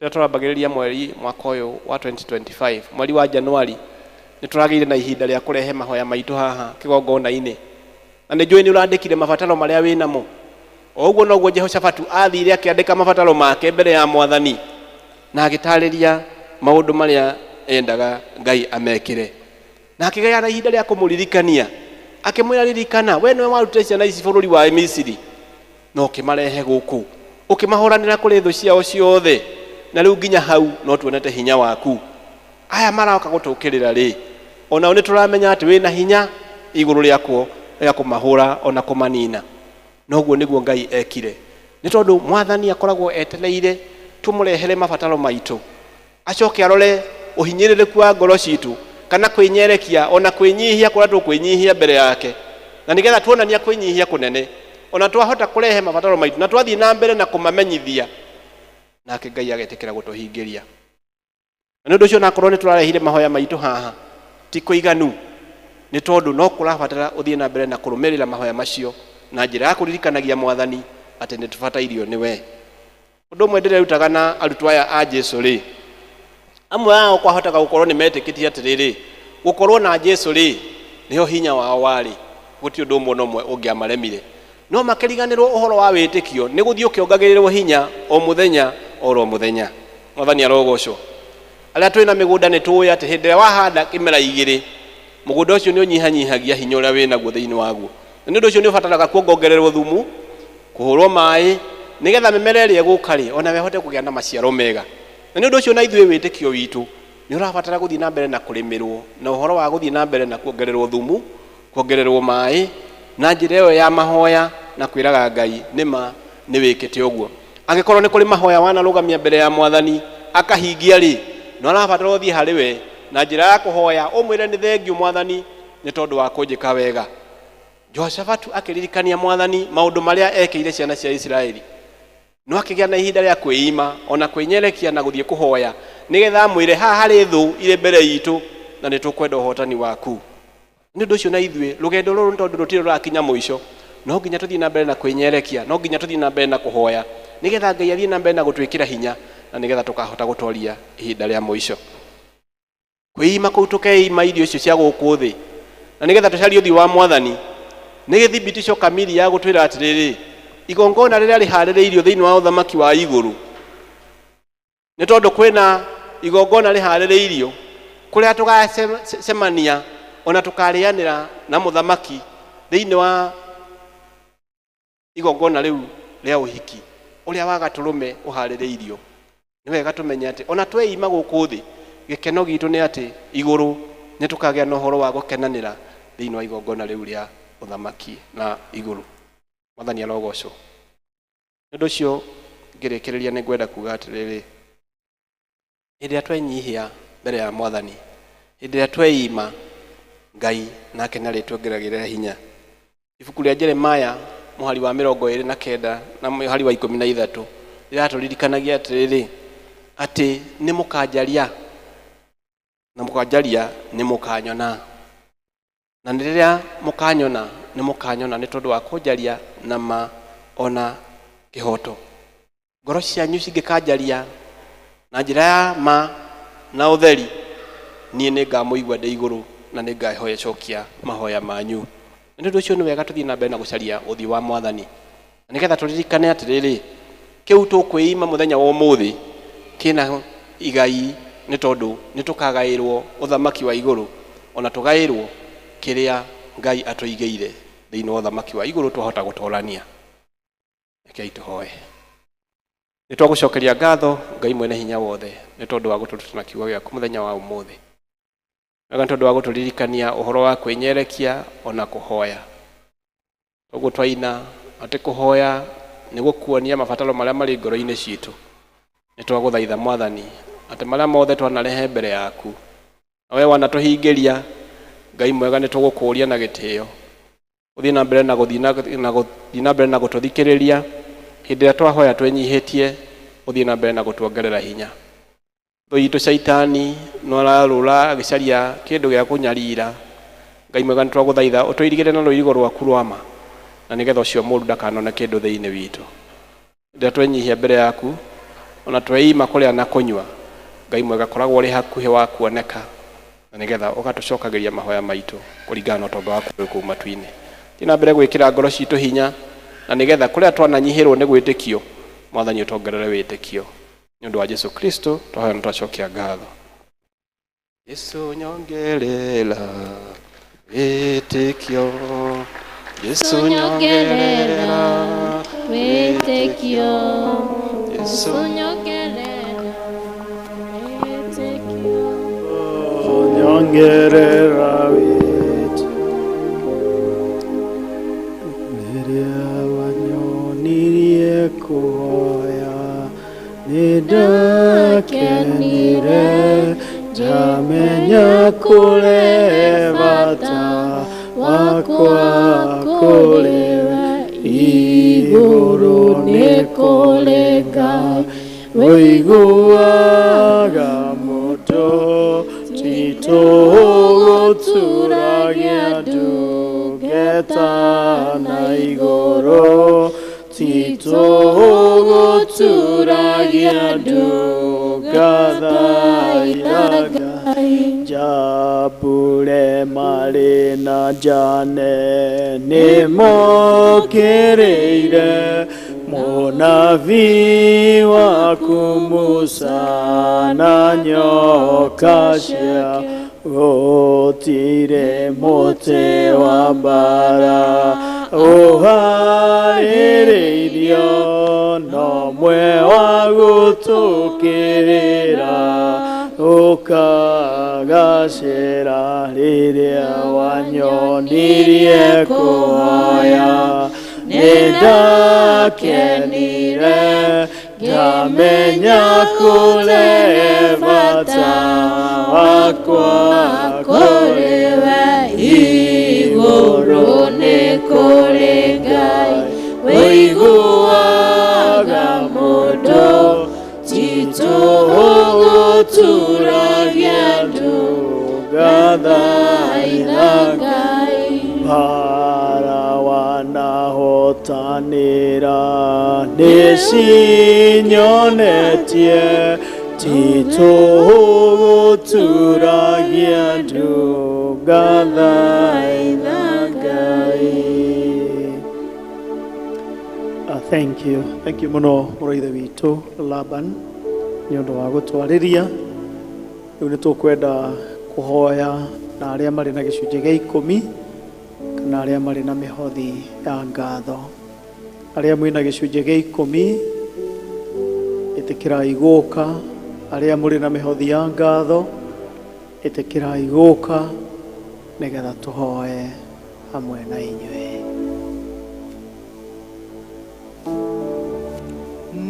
Rĩrĩa tũrambagĩrĩria mweri mwaka ũyũ wa 2025, mweri wa Januari, nĩ tũragĩire na ihinda rĩa kũrehe mahoya maitũ haha kĩgongona-inĩ, na nĩ njũĩ nĩ ũrandĩkire mabataro marĩa wĩ namo. O ũguo noguo Jehoshafatu athire akĩandĩka mabataro make mbere ya Mwathani na agĩtarĩria maũndũ marĩa endaga Ngai amekĩre, na akĩgĩa na ihinda rĩa kũmũririkania, akĩmwĩra, ririkana we nĩwe warutire ciana ici bũrũri wa Misiri na ũkĩmarehe gũkũ, ũkĩmahũranĩra kũrĩ thũ ciao ciothe, na rĩu nginya hau no tuonete hinya waku. Aya maroka gũtũkĩrĩra rĩ, onao nĩ tũramenya atĩ wĩna hinya igũrũ rĩakwo rĩa kũmahũra ona kũmanina. Noguo nĩguo Ngai ekire, nĩ tondũ Mwathani akoragwo etereire tũmũrehere mabataro maitũ, acoke arore ũhinyĩrĩrĩku wa ngoro citũ kana kwĩnyerekia ona kwĩnyihia kũrĩa tũkwĩnyihia mbere yake, na nĩgetha tuonania kwĩnyihia kũnene ona twahota kũrehe mabataro maitũ na twathiĩ na mbere na kũmamenyithia, nake Ngai agetĩkĩra gũtũhingĩria. Na nĩ ũndũ ũcio nakorwo nĩ tũrarehire mahoya maitũ haha ti kũiganu, nĩ tondũ no kũrabatara ũthiĩ na mbere na kũrũmĩrĩra mahoya macio na njĩra ya kũririkanagia Mwathani atĩ nĩ tũbatairio nĩ we. Ũndũ ũmwe ndĩrerutaga na arutwo aya a Jesu rĩ, amwe ao kwahotaga gũkorwo nĩ metĩkĩtie atĩrĩrĩ, gũkorwo na Jesu rĩ nĩho hinya wao warĩ, gũtirĩ ũndũ ũmwe na ũmwe ũngĩamaremire, no makĩriganĩrwo ũhoro wa wĩtĩkio nĩ gũthiĩ ũkĩongagĩrĩrwo hinya o mũthenya oro mũthenya. Mwathani arogocwo. Arĩa twĩna mĩgũnda nĩ tũĩ atĩ hĩndĩ ĩrĩa wahanda kĩmera igĩrĩ, mũgũnda ũcio nĩ ũnyihanyihagia hinya ũrĩa wĩnaguo thĩinĩ waguo, na nĩ ũndũ ũcio nĩ ũbataraga kuongongererwo thumu, kũhũrwo maĩ, nĩgetha mĩmera ĩrĩa ĩgũka rĩ onawe ĩhote kũgĩa na maciaro mega. Na nĩ ũndũ ũcio na ithuĩ wĩtĩkio witũ nĩ ũrabatara gũthiĩ na mbere na kũrĩmĩrwo, na ũhoro wa gũthiĩ na mbere na kuongererwo thumu, kuongererwo maĩ na njĩra ĩyo ya mahoya na kwĩraga Ngai nĩma nĩ wĩkĩte ũguo. Angĩkorwo nĩ kũrĩ mahoya wanarũgamia mbere ya Mwathani akahingia rĩ, no arabatara ũthiĩ harĩ we na njĩra ya kũhoya ũmwĩre nĩ thengiũ Mwathani nĩ tondũ wa kũnjĩka wega. Jehoshafatu akĩririkania Mwathani maũndũ marĩa ekĩire ciana cia Isiraeli, no akĩgĩa na ihinda rĩa kwĩima ona kwĩnyerekia na gũthiĩ kũhoya nĩgetha amwĩre haha harĩ thũ irĩ mbere itũ na nĩ tũkwenda ũhotani waku. Nĩ ũndũ ũcio na ithuĩ rũgendo rũrũ nĩ tondũ rũtirĩ rũrakinya mũico, no nginya tũthiĩ na mbere na kwĩnyerekia, no nginya tũthiĩ na mbere na kũhoya nĩgetha Ngai athiĩ na mbere na gũtwĩkĩra hinya na nĩgetha tũkahota gũtoria ihinda rĩa mũico. Kwĩima kũu tũkeima irio icio cia gũkũ thĩ na nĩgetha tũcarie ũthiũ wa Mwathani nĩ gĩthibitisho kamiri ya gũtwĩra atĩrĩrĩ, igongona rĩrĩa rĩharĩrĩirio thĩinĩ wa ũthamaki wa igũrũ, nĩ tondũ kwĩna igongona rĩharĩrĩirio kũrĩa tũgacemania ona tũkarĩanĩra na mũthamaki thĩinĩ wa igongona rĩu rĩa ũhiki ũrĩa wa gatũrũme ũharĩrĩirio. Nĩ wega tũmenye atĩ ona tweima gũkũ thĩ, gĩkeno gitũ nĩ atĩ igũrũ nĩ tũkagĩa na ũhoro wa gũkenanĩra thĩinĩ wa igongona rĩu rĩa ũthamaki na igũrũ. Mwathani arogocwo. Nĩ ũndũ ũcio ngĩrĩkĩrĩria nĩ ngwenda kuga atĩrĩrĩ, hĩndĩ ĩrĩa twenyihia mbere ya Mwathani, hĩndĩ ĩrĩa tweima, Ngai nake nĩ arĩtuongeragĩrĩra hinya. Ibuku rĩa Jeremaya mũhari wa 29 na mũhari wa 13 rĩratũririkanagia atĩrĩrĩ, atĩ nĩ mũkanjaria na mũkanjaria nĩ mũkanyona, na nĩ rĩrĩa mũkanyona nĩ mũkanyona nĩ tondũ wa kũnjaria na ma ona kĩhoto. Ngoro cianyu cingĩkanjaria na njĩra ya ma na ũtheri, niĩ nĩ ngamũigua ndĩ igũrũ na nĩ ngacokia mahoya manyu. Na nĩ ũndũ ũcio nĩ wega tũthiĩ na mbere na gũcaria ũthiũ wa Mwathani. Na nĩgetha tũririkane atĩrĩrĩ, kĩu tũkwĩima mũthenya wa ũmũthĩ kĩna igai, nĩ tondũ nĩ tũkagaĩrwo ũthamaki wa igũrũ, ona tũgaĩrwo kĩrĩa Ngai atũigĩire thĩinĩ wa ũthamaki wa igũrũ twahota gũtorania. Rekei tũhoe. Nĩ twagũcokeria ngatho Ngai mwene hinya wothe nĩ tondũ wa gũtũruta na kiugo gĩaku mũthenya wa ũmũthĩ. Wega nĩ tondũ wa gũtũririkania ũhoro wa kwĩnyerekia ona kũhoya. Toguo twaina atĩ kũhoya nĩ gũkuonia mabataro marĩa marĩ ngoro-inĩ citũ. Nĩ twagũthaitha Mwathani atĩ marĩa mothe twanarehe mbere yaku na we wanatũhingĩria, Ngai mwega, nĩ tũgũkũũria na gĩtĩo ũthiĩ na mbere na gũthiĩ na gũthiĩ na mbere na gũtũthikĩrĩria hĩndĩ ĩrĩa twahoya twĩnyihĩtie, ũthiĩ na mbere na gũtuongerera hinya. Thũ itũ Caitani no ararũra agĩcaria kĩndũ gĩa kũnyarira. Ngai mwega, nĩ twagũthaitha ũtũirigĩre na rũirigo rwaku rwa ma, na nĩgetha ũcio mũũru ndakanone kĩndũ thĩinĩ witũ. Hĩndĩ ĩrĩa twenyihia mbere yaku ona tweima kũrĩa na kũnyua, Ngai mwega, koragwo ũrĩ hakuhĩ wa kuoneka, na nĩgetha ũgatũcokagĩria mahoya maitũ kũringana na ũtonga waku wĩ kũu matu-inĩ. Thiĩ na mbere gwĩkĩra ngoro citũ hinya, na nĩgetha kũrĩa twananyihĩrwo nĩ gwĩtĩkio, Mwathani ũtongerere wĩtĩkio. Nĩ ũndũ wa Jesu Kristo twahoya na twacokia ngatho. Jesu nyongerera wĩtĩkio, Jesu nyongerera wĩtĩkio, Jesu nyongerera wĩtĩkio, nyongerera wĩtĩkio. Rĩrĩa wanyonirie kũhoya nĩndakenire, ndamenya kũrĩ bata wakwa kũrĩ we. Igũrũ nĩ kũrĩ Ngai wĩiguaga mũndũ, titũgũturagia ndungata na igũrũ, titũgũturagia ndungata. Njambure marĩ na Jane nĩmokĩrĩire mũnabii waku Musa na nyoka cia gũtirĩ mũtĩ wa mbara ũharĩrĩirio, no mwe wa gũtũkĩrĩra ũkagacĩra. Rĩrĩa wanyonirie kũhoya nĩndakenire, ndamenya kũrĩ bata wakwa kũrĩ we. Igũrũ nĩ kũrĩ Ngai wĩiguaga mũndũ, titũgũturagia ndungata Ngai. Mbara wanahotanĩra nĩcinyonetie, titũgũturagia ndungata Ngai. Thank you, thank you mũno mũrũ ithe witũ Laban nĩ ũndũ wa gũtwarĩria. Rĩu nĩ tũkwenda kũhoya na arĩa marĩ na gĩcunjĩ gĩa ikũmi kana arĩa marĩ na mĩhothi ya ngatho. Arĩa mwĩna gĩcunjĩ gĩa ikũmi, ĩtĩkĩrai gũka. Arĩa mũrĩ na mĩhothi ya ngatho, ĩtĩkĩrai gũka nĩgetha tũhoe hamwe na inyuĩ.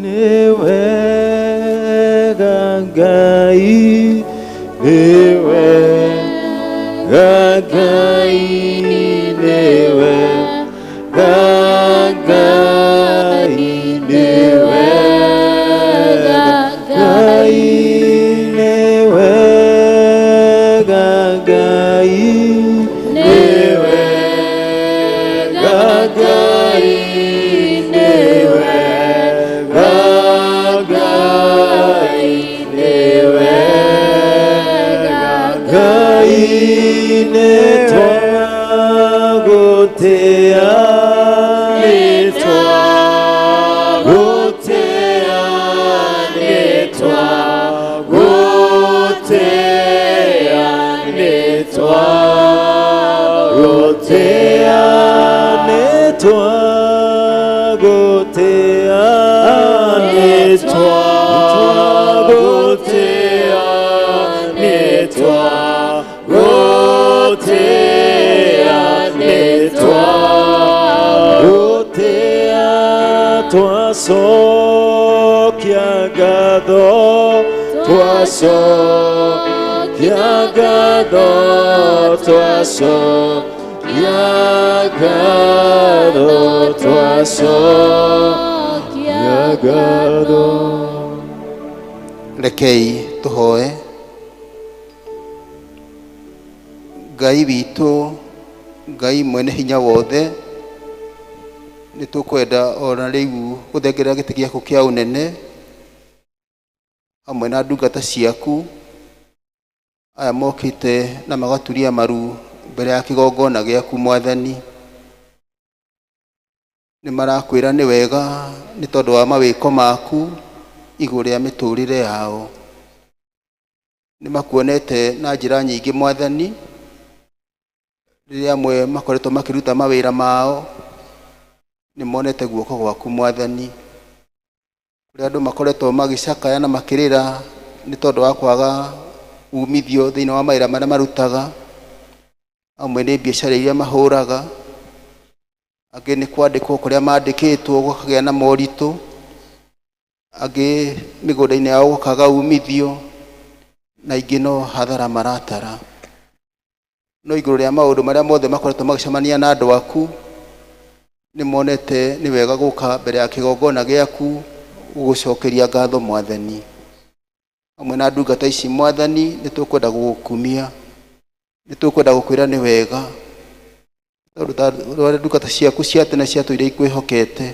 Nĩ wega Ngai, nĩ wega Ngai, nĩ wega Ngai, nĩ wega Ngai, nĩ wega Ngai, nĩ wega Ngai, nĩ wega Ngai, nĩ wega Ngai, nĩ twagũtĩa, nĩ Twagũtĩĩa nĩ twagũtĩĩa nĩ twagũtĩĩa nĩ twagũtĩĩa nĩ twagũtĩĩa nĩ twagũtĩĩa twacokia ngatho twacokia ngatho twacokia ngatho twacokia ngatho. Rekei tũhoe. Ngai witũ, Ngai mwene hinya wothe, nĩ tũkwenda ona rĩu gũthengerera gĩtĩ gĩaku kĩa ũnene hamwe na ndungata ciaku aya mokĩte na magaturia maru mbere ya kĩgongona gĩaku Mwathani. Nĩ marakwĩra nĩ wega nĩ tondũ wa mawĩko maku igũrũ rĩa mĩtũrĩre yao. Nĩ makuonete na njĩra nyingĩ Mwathani, rĩrĩa amwe makoretwo makĩruta mawĩra mao, nĩ monete guoko gwaku Mwathani. Kũrĩa andũ makoretwo magĩcakaya na makĩrĩra nĩ tondũ wa kwaga umithio thĩinĩ wa mawĩra marĩa marutaga, amwe nĩ biacara iria mahũraga, angĩ nĩ kwandĩkwo kũrĩa mandĩkĩtwo gũkagĩa na moritũ, angĩ mĩgũnda-inĩ yao gũkaga umithio, na ingĩ no hathara maratara. No igũrũ rĩa maũndũ marĩa mothe makoretwo magĩcemania na andũ aku, nĩ monete nĩ wega gũka mbere ya kĩgongona gĩaku gũgũcokeria ngatho Mwathani. Hamwe na ndungata ici Mwathani, nĩ tũkwenda gũgũkumia, nĩ tũkwenda gũkwĩra nĩ wega, tondũ ta ũrĩa ndungata ciaku cia tene ciatũire ikwĩhokete,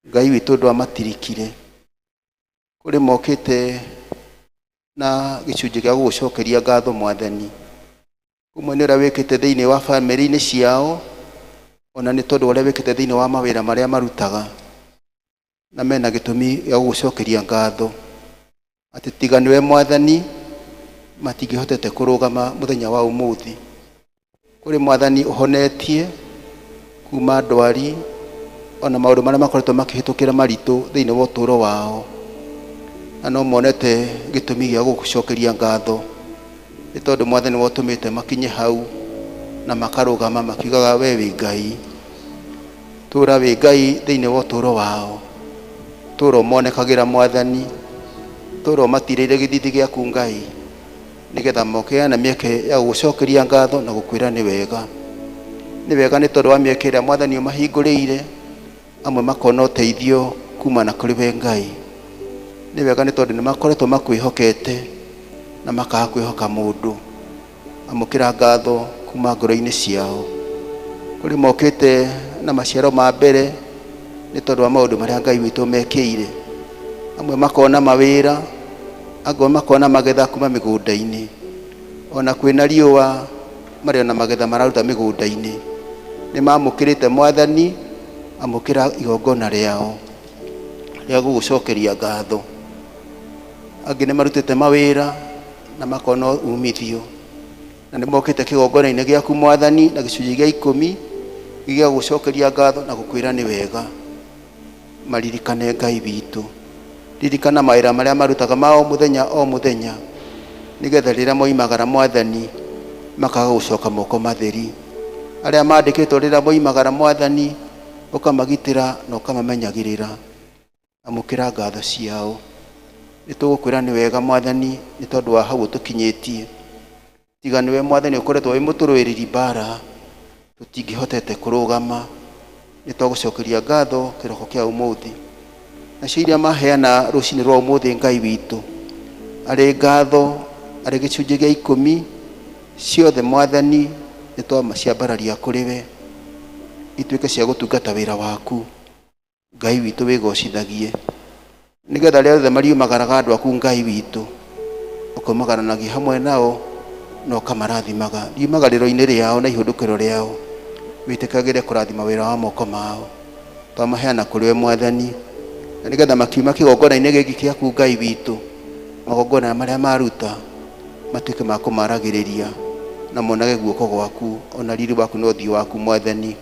Ngai witũ ndwamatirikire. Kũrĩ mokĩte na gĩcunjĩ gĩa gũgũcokeria ngatho Mwathani, ũmwe nĩ ũrĩa wĩkĩte thĩinĩ wa bamĩrĩ-inĩ ciao, ona nĩ tondũ wa ũrĩa wĩkĩte thĩinĩ wa mawĩra marĩa marutaga, na mena gĩtũmi gĩa gũgũcokeria ngatho atĩ tiga nĩwe Mwathani matingĩhotete kũrũgama mũthenya wa ũmũthĩ. Kũrĩ Mwathani ũhonetie kuma ndwari ona maũndũ marĩa makoretwo makĩhĩtũkĩra maritũ thĩinĩ wa ũtũũro wao, na no monete gĩtũmi gĩa gũgũcokeria ngatho nĩ tondũ Mwathani wotũmĩte makinye hau na makarũgama makiugaga we wĩ Ngai. Tũra wĩ Ngai thĩinĩ wa ũtũũro wao, tũra ũmonekagĩra Mwathani, tũra ũmatirĩire gĩthithi gĩaku Ngai, nĩgetha mokĩgĩa na mĩeke ya gũgũcokeria ngatho na gũkwĩra nĩ wega. Nĩ wega nĩ tondũ wa mĩeke ĩrĩa Mwathani ũmahingũrĩire, amwe makona ũteithio kumana kũrĩ we Ngai. Nĩ wega nĩ tondũ nĩ makoretwo makwĩhokete na makaga kwĩhoka mũndũ. Amũkĩra ngatho kuma ngoro-inĩ ciao. Kũrĩ mokĩte na maciaro ma mbere nĩ tondũ wa maũndũ marĩa Ngai witũ mekĩire, amwe makona mawĩra, angĩ makona magetha kuma mĩgũnda-inĩ, ona kwĩna riũa marĩ ona magetha mararuta mĩgũnda-inĩ. Nĩ mamũkĩrĩte Mwathani, amũkĩra igongona rĩao rĩa gũgũcokeria ngatho. Angĩ nĩ marutĩte mawĩra na makona umithio, na nĩ mokĩte kĩgongona-inĩ gĩaku Mwathani na gĩcunjĩ gĩa 10 gĩa gũgũcokeria ngatho na gũkwĩra nĩ wega. Maririkane Ngai witũ, ririkana mawĩra marĩa marutaga ma o mũthenya o mũthenya, nĩgetha rĩrĩa moimagara Mwathani makaga gũcoka moko matheri. Arĩa mandĩkĩtwo rĩrĩa moimagara Mwathani, ũkamagitĩra na ũkamamenyagĩrĩra. Amũkĩra ngatho ciao. Nĩ tũgũkwĩra nĩ wega Mwathani nĩ tondũ wa hau ũtũkinyĩtie. Tiga nĩwe Mwathani ũkoretwo wĩ mũtũrũĩrĩri mbara, tũtingĩhotete kũrũgama. Nĩ twagũcokeria ngatho kĩroko kĩa ũmũthĩ. Nacio iria maheana rũcinĩ rwa ũmũthĩ Ngai witũ, arĩ ngatho, arĩ gĩcunjĩ gĩa 10, ciothe Mwathani nĩ twamaciambararia kũrĩ we, ituĩke cia gũtungata wĩra waku. Ngai witũ wĩgocithagie, nĩgetha arĩa othe mariumagaraga andũ aku Ngai witũ, ũkaumagaranagia hamwe nao na ũkamarathimaga riumagarĩro-inĩ rĩao na ihũndũkĩro rĩao, wĩtĩkagĩre kũrathima wĩra wa moko mao. Twamaheana kũrĩ we Mwathani, na nĩgetha makiuma kĩgongona-inĩ gĩkĩ gĩaku Ngai witũ, magongona marĩa maruta Matuĩke ma kũmaragĩrĩria na monage guoko gwaku ona riri waku na ũthiũ waku Mwathani.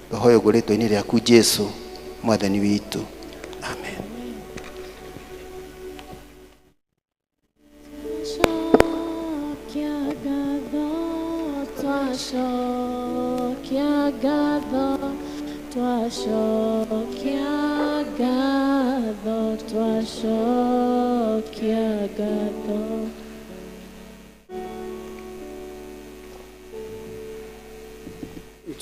Twahoya ũguo rĩtwa-inĩ rĩaku Jesũ Mwathani witũ. Amen. Twacokia ngatho, twacokia ngatho.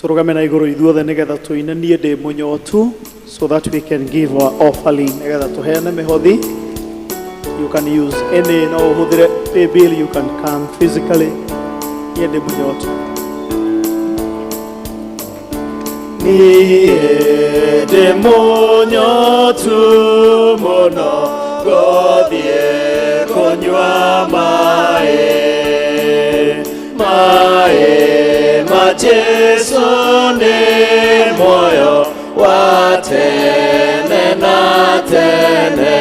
Tũrũgame na igũrũ ithuothe nĩgetha tũine niĩ ndĩ mũnyotu, so that we can give our offering, nĩgetha tũheane mĩhothi. You can use any, no ũhũthĩre paybill, you can come physically. Niĩ ndĩ mũnyotu. Niĩ ndĩ mũnyotu mũno, ngũthiĩ kũnyua maĩ, maĩ ma Jesũ nĩ muoyo wa tene na tene,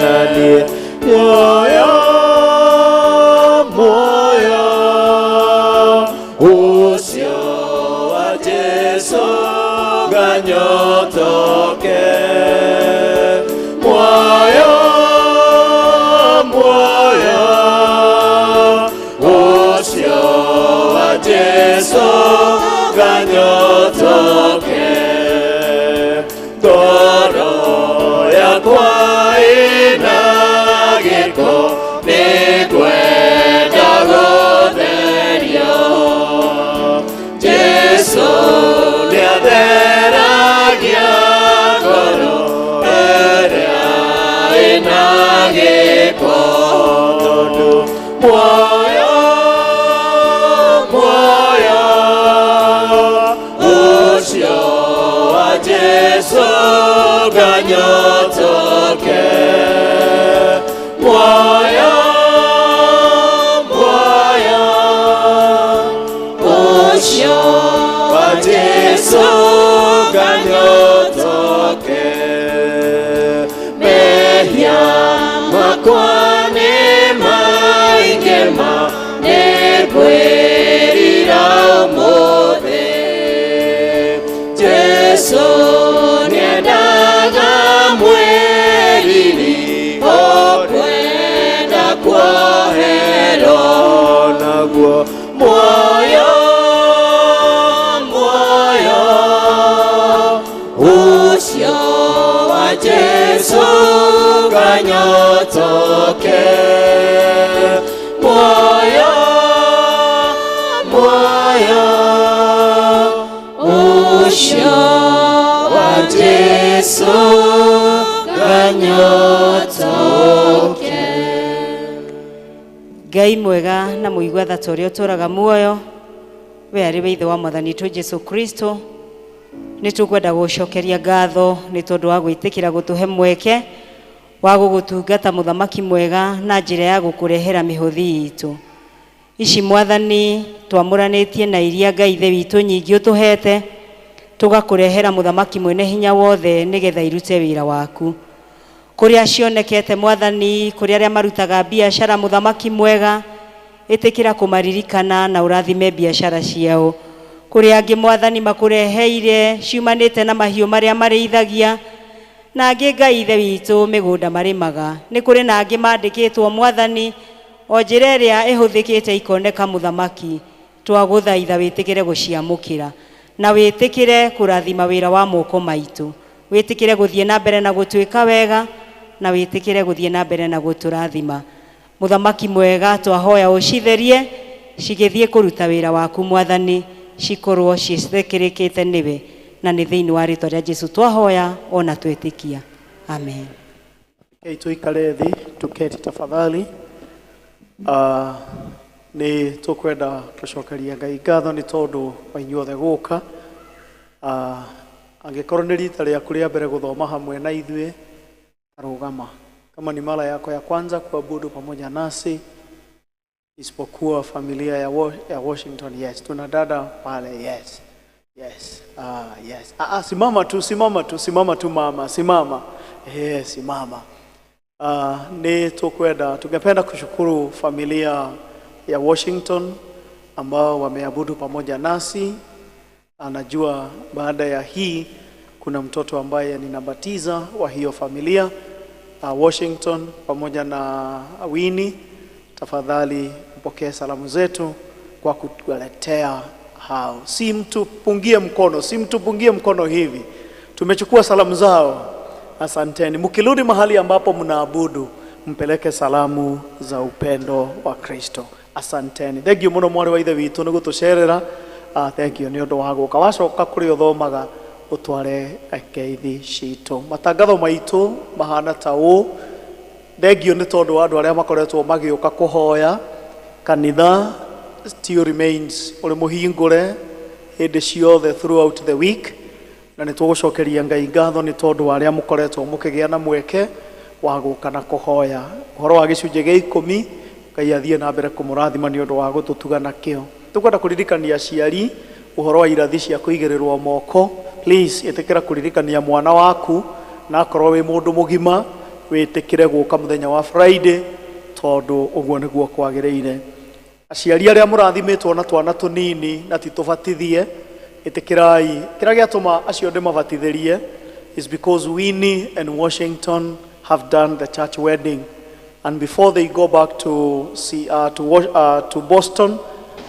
na niĩ muoyo, muoyo ũcio wa Jesũ nganyotoke, muoyo, muoyo ũcio wa Jesũ nganyotoke, ngoro yakwa ĩna gĩko nĩngwenda gũtherio. Jesũ nĩatheragia ngoro ĩrĩa ĩna gĩko, tondũ muoyo, muoyo ũcio wa Jesũ nganyotoke, muoyo, muoyo ũcio wa Jesũ nganyotoke, mehia makwa nĩ maingĩ ma nĩngwĩrira ũmũthĩ. Jesũ nĩendaga mwĩriri ũkwenda kuoherwo, naguo muoyo, muoyo ũcio wa Jesũ nganyotoke, muoyo, muoyo ũcio wa Jesũ nganyotoke. Ngai mwega na mũigua tha ta ũrĩa ũtũũraga muoyo, we arĩ we ithe wa Mwathani witũ Jesũ Kristo, nĩ tũkwenda gũcokeria ngatho nĩ tondũ wa gwĩtĩkĩra gũtũhe mweke wa gũgũtungata mũthamaki mwega na njĩra ya gũkũrehera mĩhothi itũ. Ici Mwathani twamũranĩtie na iria Ngai ithe witũ nyingĩ ũtũhete, tũgakũrehera mũthamaki mwene hinya wothe nĩgetha irute wĩra waku. Kũrĩa cionekete Mwathani, kũrĩa arĩa marutaga biacara mũthamaki mwega, ĩtĩkĩra kũmaririkana na ũrathime biacara ciao. Kũrĩa angĩ Mwathani makũreheire ciumanĩte na mahiũ marĩa marĩithagia, na angĩ Ngai ithe witũ mĩgũnda marĩmaga. Nĩ kũrĩ na angĩ mandĩkĩtwo Mwathani o njĩra ĩrĩa ĩhũthĩkĩte ikoneka mũthamaki, twagũthaitha wĩtĩkĩre gũciamũkĩra na wĩtĩkĩre kũrathima wĩra wa moko maitũ, wĩtĩkĩre gũthiĩ na mbere na gũtwĩka wega, na wĩtĩkĩre gũthiĩ na mbere na gũtũrathima. Mũthamaki mwega, twahoya ũcitherie cigĩthiĩ kũruta wĩra waku Mwathani, cikorwo ciĩtĩkĩrĩkĩte nĩwe, na nĩ thĩinĩ wa rĩtwa rĩa Jesũ twahoya ona twĩtĩkia. Amen. Rekei tũikare thĩ, tuketi tafadhali. Nĩ tũkwenda gũcokeria Ngai ngatho nĩ tondũ wa inyuothe gũka. Angĩkorwo nĩ rita rĩaku rĩa mbere gũthoma hamwe na ithuĩ, rũgama. Kama ni mara yako ya kwanza kuabudu pamoja nasi, isipokuwa familia ya Washington, yes, tuna dada pale, yes, yes, yes. Simama tu, simama tu, simama tu mama, simama. Simama. Nĩ tũkwenda tungependa kushukuru familia ya Washington ambao wameabudu pamoja nasi. Anajua baada ya hii kuna mtoto ambaye ninabatiza wa hiyo familia, Washington pamoja na Winnie. Tafadhali mpokee salamu zetu kwa kutuletea hao. Si mtupungie mkono, si mtupungie mkono hivi. Tumechukua salamu zao. Asanteni. Mkirudi mahali ambapo mnaabudu, mpeleke salamu za upendo wa Kristo. Asanteni. Thank you muno mwarĩ wa ithe witũ nĩ gũtũcerera. Thank you nĩ ũndũ wa gũka. Wacoka kũrĩa ũthomaga ũtware ngeithi citũ. Matangatho maitũ mahana ta ũũ. Thank you nĩ tondũ wa andũ arĩa makoretwo magĩũka kũhoya. Kanitha still remains ũrĩ mũhingũre hĩndĩ ciothe throughout the week, na nĩ tũgũcokeria Ngai ngatho nĩ tondũ wa arĩa mũkoretwo mũkĩgĩa na mweke wa gũka na kũhoya. Ũhoro wa gĩcunjĩ gĩa 10, Ngai athiĩ na mbere kũmũrathima nĩ ũndũ wa gũtũtuga nakĩo. Tũkwenda kũririkania aciari ũhoro wa irathi cia kũigĩrĩrwo moko. Please ĩtĩkĩra kũririkania mwana waku, na akorwo wĩ mũndũ mũgima wĩtĩkĩre gũka mũthenya wa Friday, tondũ ũguo nĩguo kwagĩrĩire. Aciari arĩa mũrathimĩtwo na twana tũnini na ti tũbatithie, ĩtĩkĩrai. Kĩrĩa gĩatũma acio ndĩmabatithĩrie is because Winnie and Washington have done the church wedding, and before they go back to see, to Boston,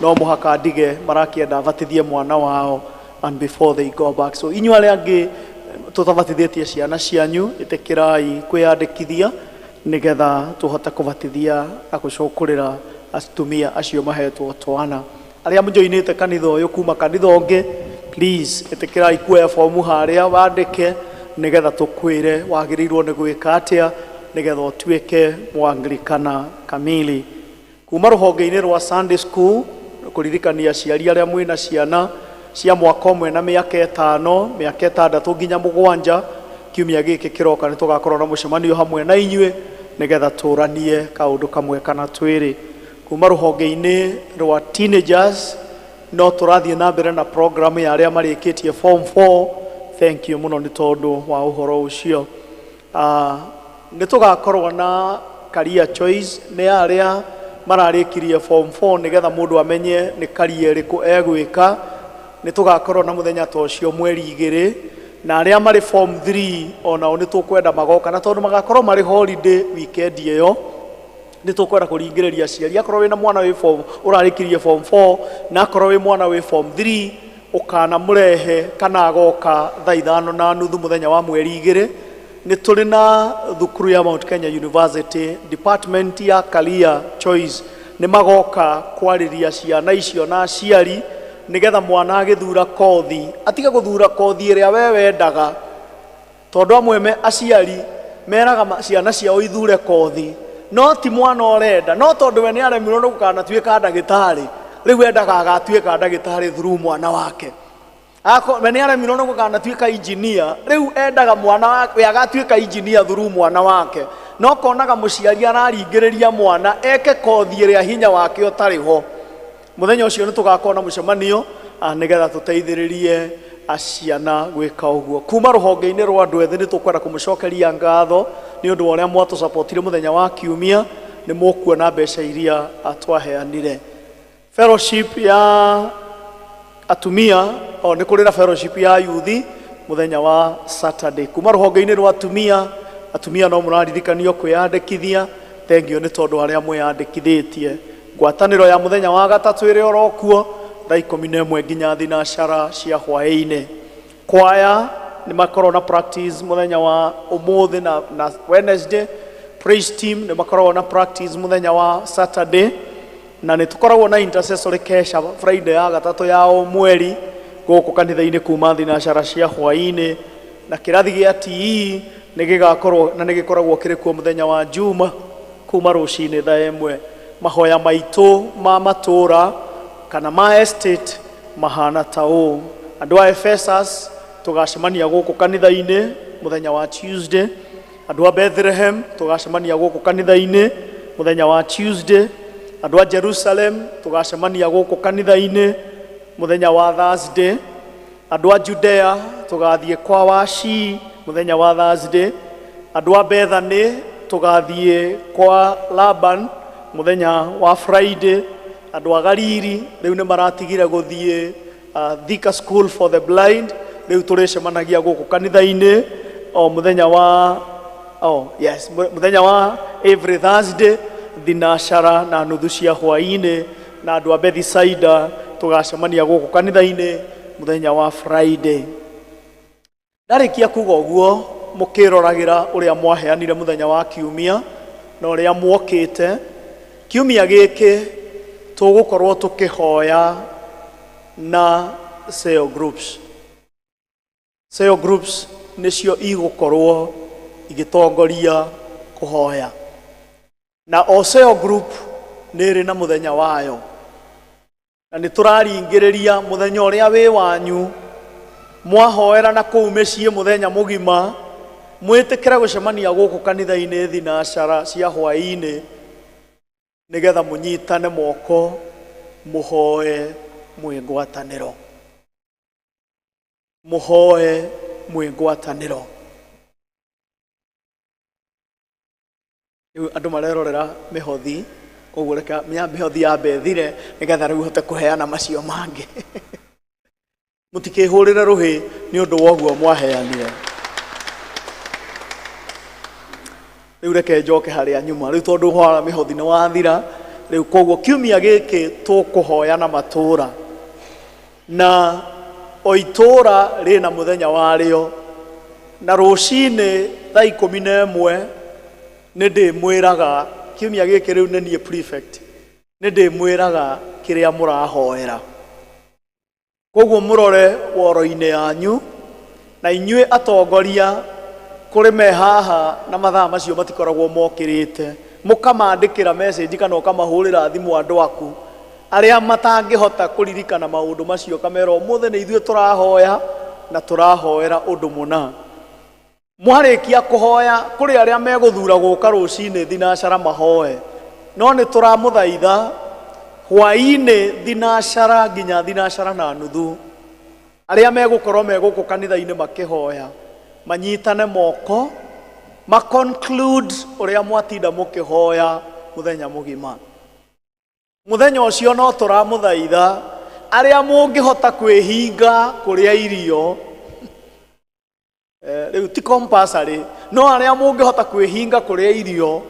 no mũhaka ndige marakĩenda batithie mwana wao and before they go back. So inyuĩ arĩa angĩ tũtabatithĩtie ciana cianyu, ĩtĩkĩrai kwĩyandĩkithia nĩgetha tũhote kũbatithia na gũcũkũrĩra atumia acio mahetwo twana. Arĩa mũjoinĩte kanitha ũyũ kuma kanitha ũngĩ, please ĩtĩkĩrai kuoya fomu harĩa wandĩke nĩgetha tũkwĩre wagĩrĩirwo nĩ gwĩka atĩa nĩgetha ũtuĩke Mũanglikana kamili. Kuma rũhonge-inĩ rwa Sunday School, kũririkania aciari arĩa mwĩna ciana cia mwaka 1 na mĩaka 5, mĩaka 6 nginya 7, kiumia gĩkĩ kĩroka nĩ tũgakorwo na mũcemanio hamwe na inyuĩ nĩgetha tũranie kaũndũ kamwe kana twĩrĩ. Kuma rũhonge-inĩ rwa teenagers, no tũrathiĩ na mbere na program ya arĩa marĩkĩtie form 4. Thank you mũno nĩ tondũ wa ũhoro ũcio. Nĩ tũgakorwo na career choice nĩ arĩa mararĩkirie form 4, nĩgetha mũndũ amenye nĩ career ĩrĩkũ egwĩka. Nĩ tũgakorwo na mũthenya ta ũcio mweri 2, na arĩa marĩ form 3 onao nĩ tũkwenda magoka, na tondũ magakorwo marĩ holiday weekend ĩyo, nĩ tũkwenda kũringĩrĩria aciari, akorwo wĩna mwana wĩ form ũrarĩkirie form 4, na akorwo wĩ mwana wĩ form 3, ũkanamũrehe kana agoka thaa 5:30 mũthenya wa mweri 2. Nĩ tũrĩ na thukuru ya Mount Kenya University department ya career choice, nĩ magoka kwarĩria ciana icio na aciari nĩgetha mwana agĩthura kothi atige gũthura kothi ĩrĩa we wendaga, tondũ amwe aciari meraga ciana ciao ithure kothi no ti mwana ũrenda, no tondũ we nĩ aremirwo nĩ gũkanatuĩka ndagĩtarĩ, rĩu endaga agatuĩka ndagĩtarĩ through mwana wake. Ako we nĩ aremirwo nĩ gũkanatuĩka engineer, rĩu endaga mwana wake we agatuĩka engineer through mwana wake. No konaga mũciari araringĩrĩria mwana eke kothi ĩrĩa hinya wake ũtarĩ ho. Mũthenya ũcio nĩ tũgakorwo na mũcemanio, nĩgetha tũteithĩrĩrie ciana gwĩka ũguo. Kuma rũhonge-inĩ rwa andũ ethĩ, nĩ tũkwenda kũmũcokeria ngatho nĩ ũndũ wa ũrĩa mwatũcapotire mũthenya wa kiumia. Nĩ mũkuona mbeca iria twaheanire. Fellowship ya atumia, o nĩ kũrĩ na fellowship ya yuthi mũthenya wa Saturday. Kuma rũhonge-inĩ rwa atumia, atumia no mũraririkanio kwĩyandĩkithia. Thank you nĩ tondũ arĩa mwĩyandĩkithĩtie. Ngwatanĩro ya mũthenya wa gatatũ ĩrĩ oro kuo thaa 11 nginya thinacara cia hwaĩ-inĩ. Kwaya nĩ makoragwo na practice mũthenya wa ũmũthĩ na Wednesday. Praise team nĩ makoragwo na practice mũthenya wa Saturday, na nĩ tũkoragwo na intercessory kesha Friday ya gatatũ ya o mweri gũkũ kanitha-inĩ kuma thinacara cia hwaĩ-inĩ, na kĩrathi gĩa TE nĩ gĩgakorwo na nĩ gĩkoragwo kĩrĩ kuo mũthenya wa Juma kuma rũcinĩ thaa 1. Mahoya maitũ ma matũra kana ma estate mahana ta ũũ: andũ a Ephesus tũgacemania gũkũ kanitha-inĩ mũthenya wa Tuesday, andũ a Bethlehem tũgacemania gũkũ kanitha-inĩ mũthenya wa Tuesday, andũ a Jerusalem tũgacemania gũkũ kanitha-inĩ mũthenya wa Thursday, andũ a Judea tũgathiĩ kwa Waci mũthenya wa Thursday, andũ a Bethany Tũgathiĩ kwa Laban mũthenya wa Friday. Andũ a Gariri rĩu nĩ maratigire gũthiĩ Thika School for the Blind. Rĩu tũrĩcemanagia gũkũ kanitha-inĩ o mũthenya wa, oh yes, mũthenya wa every Thursday thinacara na nuthu cia hwaĩ-inĩ, na andũ a Bethisaida tũgacemania gũkũ kanitha-inĩ mũthenya wa Friday. Ndarĩkia kuga ũguo, mũkĩroragĩra ũrĩa mwaheanire mũthenya wa kiumia na ũrĩa mwokĩte kiumia gĩkĩ, tũgũkorwo tũkĩhoya na cell groups. Cell groups nĩcio igũkorwo igĩtongoria kũhoya, na o cell group nĩ ĩrĩ na mũthenya wayo, na nĩ tũraringĩrĩria mũthenya ũrĩa wĩ wanyu. Mwahoera na kũu mĩciĩ mũthenya mũgima, mwĩtĩkĩre gũcemania gũkũ kanitha-inĩ thinacara cia hwaĩ-inĩ, nĩgetha mũnyitane moko mũhoe mwĩ ngwatanĩro, mũhoe mwĩ ngwatanĩro. Rĩu andũ marerorera mĩhothi, koguo reke mĩhothi yambe ĩthire, nĩgetha rĩu hote kũheana macio mangĩ. Mũtikĩhũrĩre rũhĩ nĩ ũndũ wa ũguo mwaheanire. Rĩu reke njoke harĩa nyuma rĩu, tondũ ũhoro wa mĩhothi nĩ wathira rĩu. Koguo kiumia gĩkĩ tũkũhoya na matũũra, na o itũũra rĩna mũthenya warĩo, na rũcinĩ thaa 11 nĩ ndĩmwĩraga. Kiumia gĩkĩ rĩu nĩ niĩ prefect, nĩ ndĩmwĩraga kĩrĩa mũrahoera. Koguo mũrore woro-inĩ yanyu, na inyuĩ atongoria kũrĩ me haha na mathaa macio matikoragwo mokĩrĩte, mũkamandĩkĩra message kana ũkamahũrĩra thimũ andũ aku arĩa matangĩhota kũririkana maũndũ macio, kamera ũmũthĩ nĩ ithuĩ tũrahoya na tũrahoera ũndũ mũna. Mwarĩkia kũhoya, kũrĩ arĩa megũthura gũka rũcinĩ thinacara mahoe, no nĩ tũramũthaitha hwaĩ-inĩ thinacara nginya thinacara na nuthu, arĩa megũkorwo me gũkũ kanitha-inĩ makĩhoya manyitane moko ma conclude ũrĩa mwatinda mũkĩhoya mũthenya mũgima. Mũthenya ũcio no tũramũthaitha arĩa mũngĩhota kwĩhinga kũrĩa irio, rĩu ti compulsory, no arĩa mũngĩhota kwĩhinga kũrĩa irio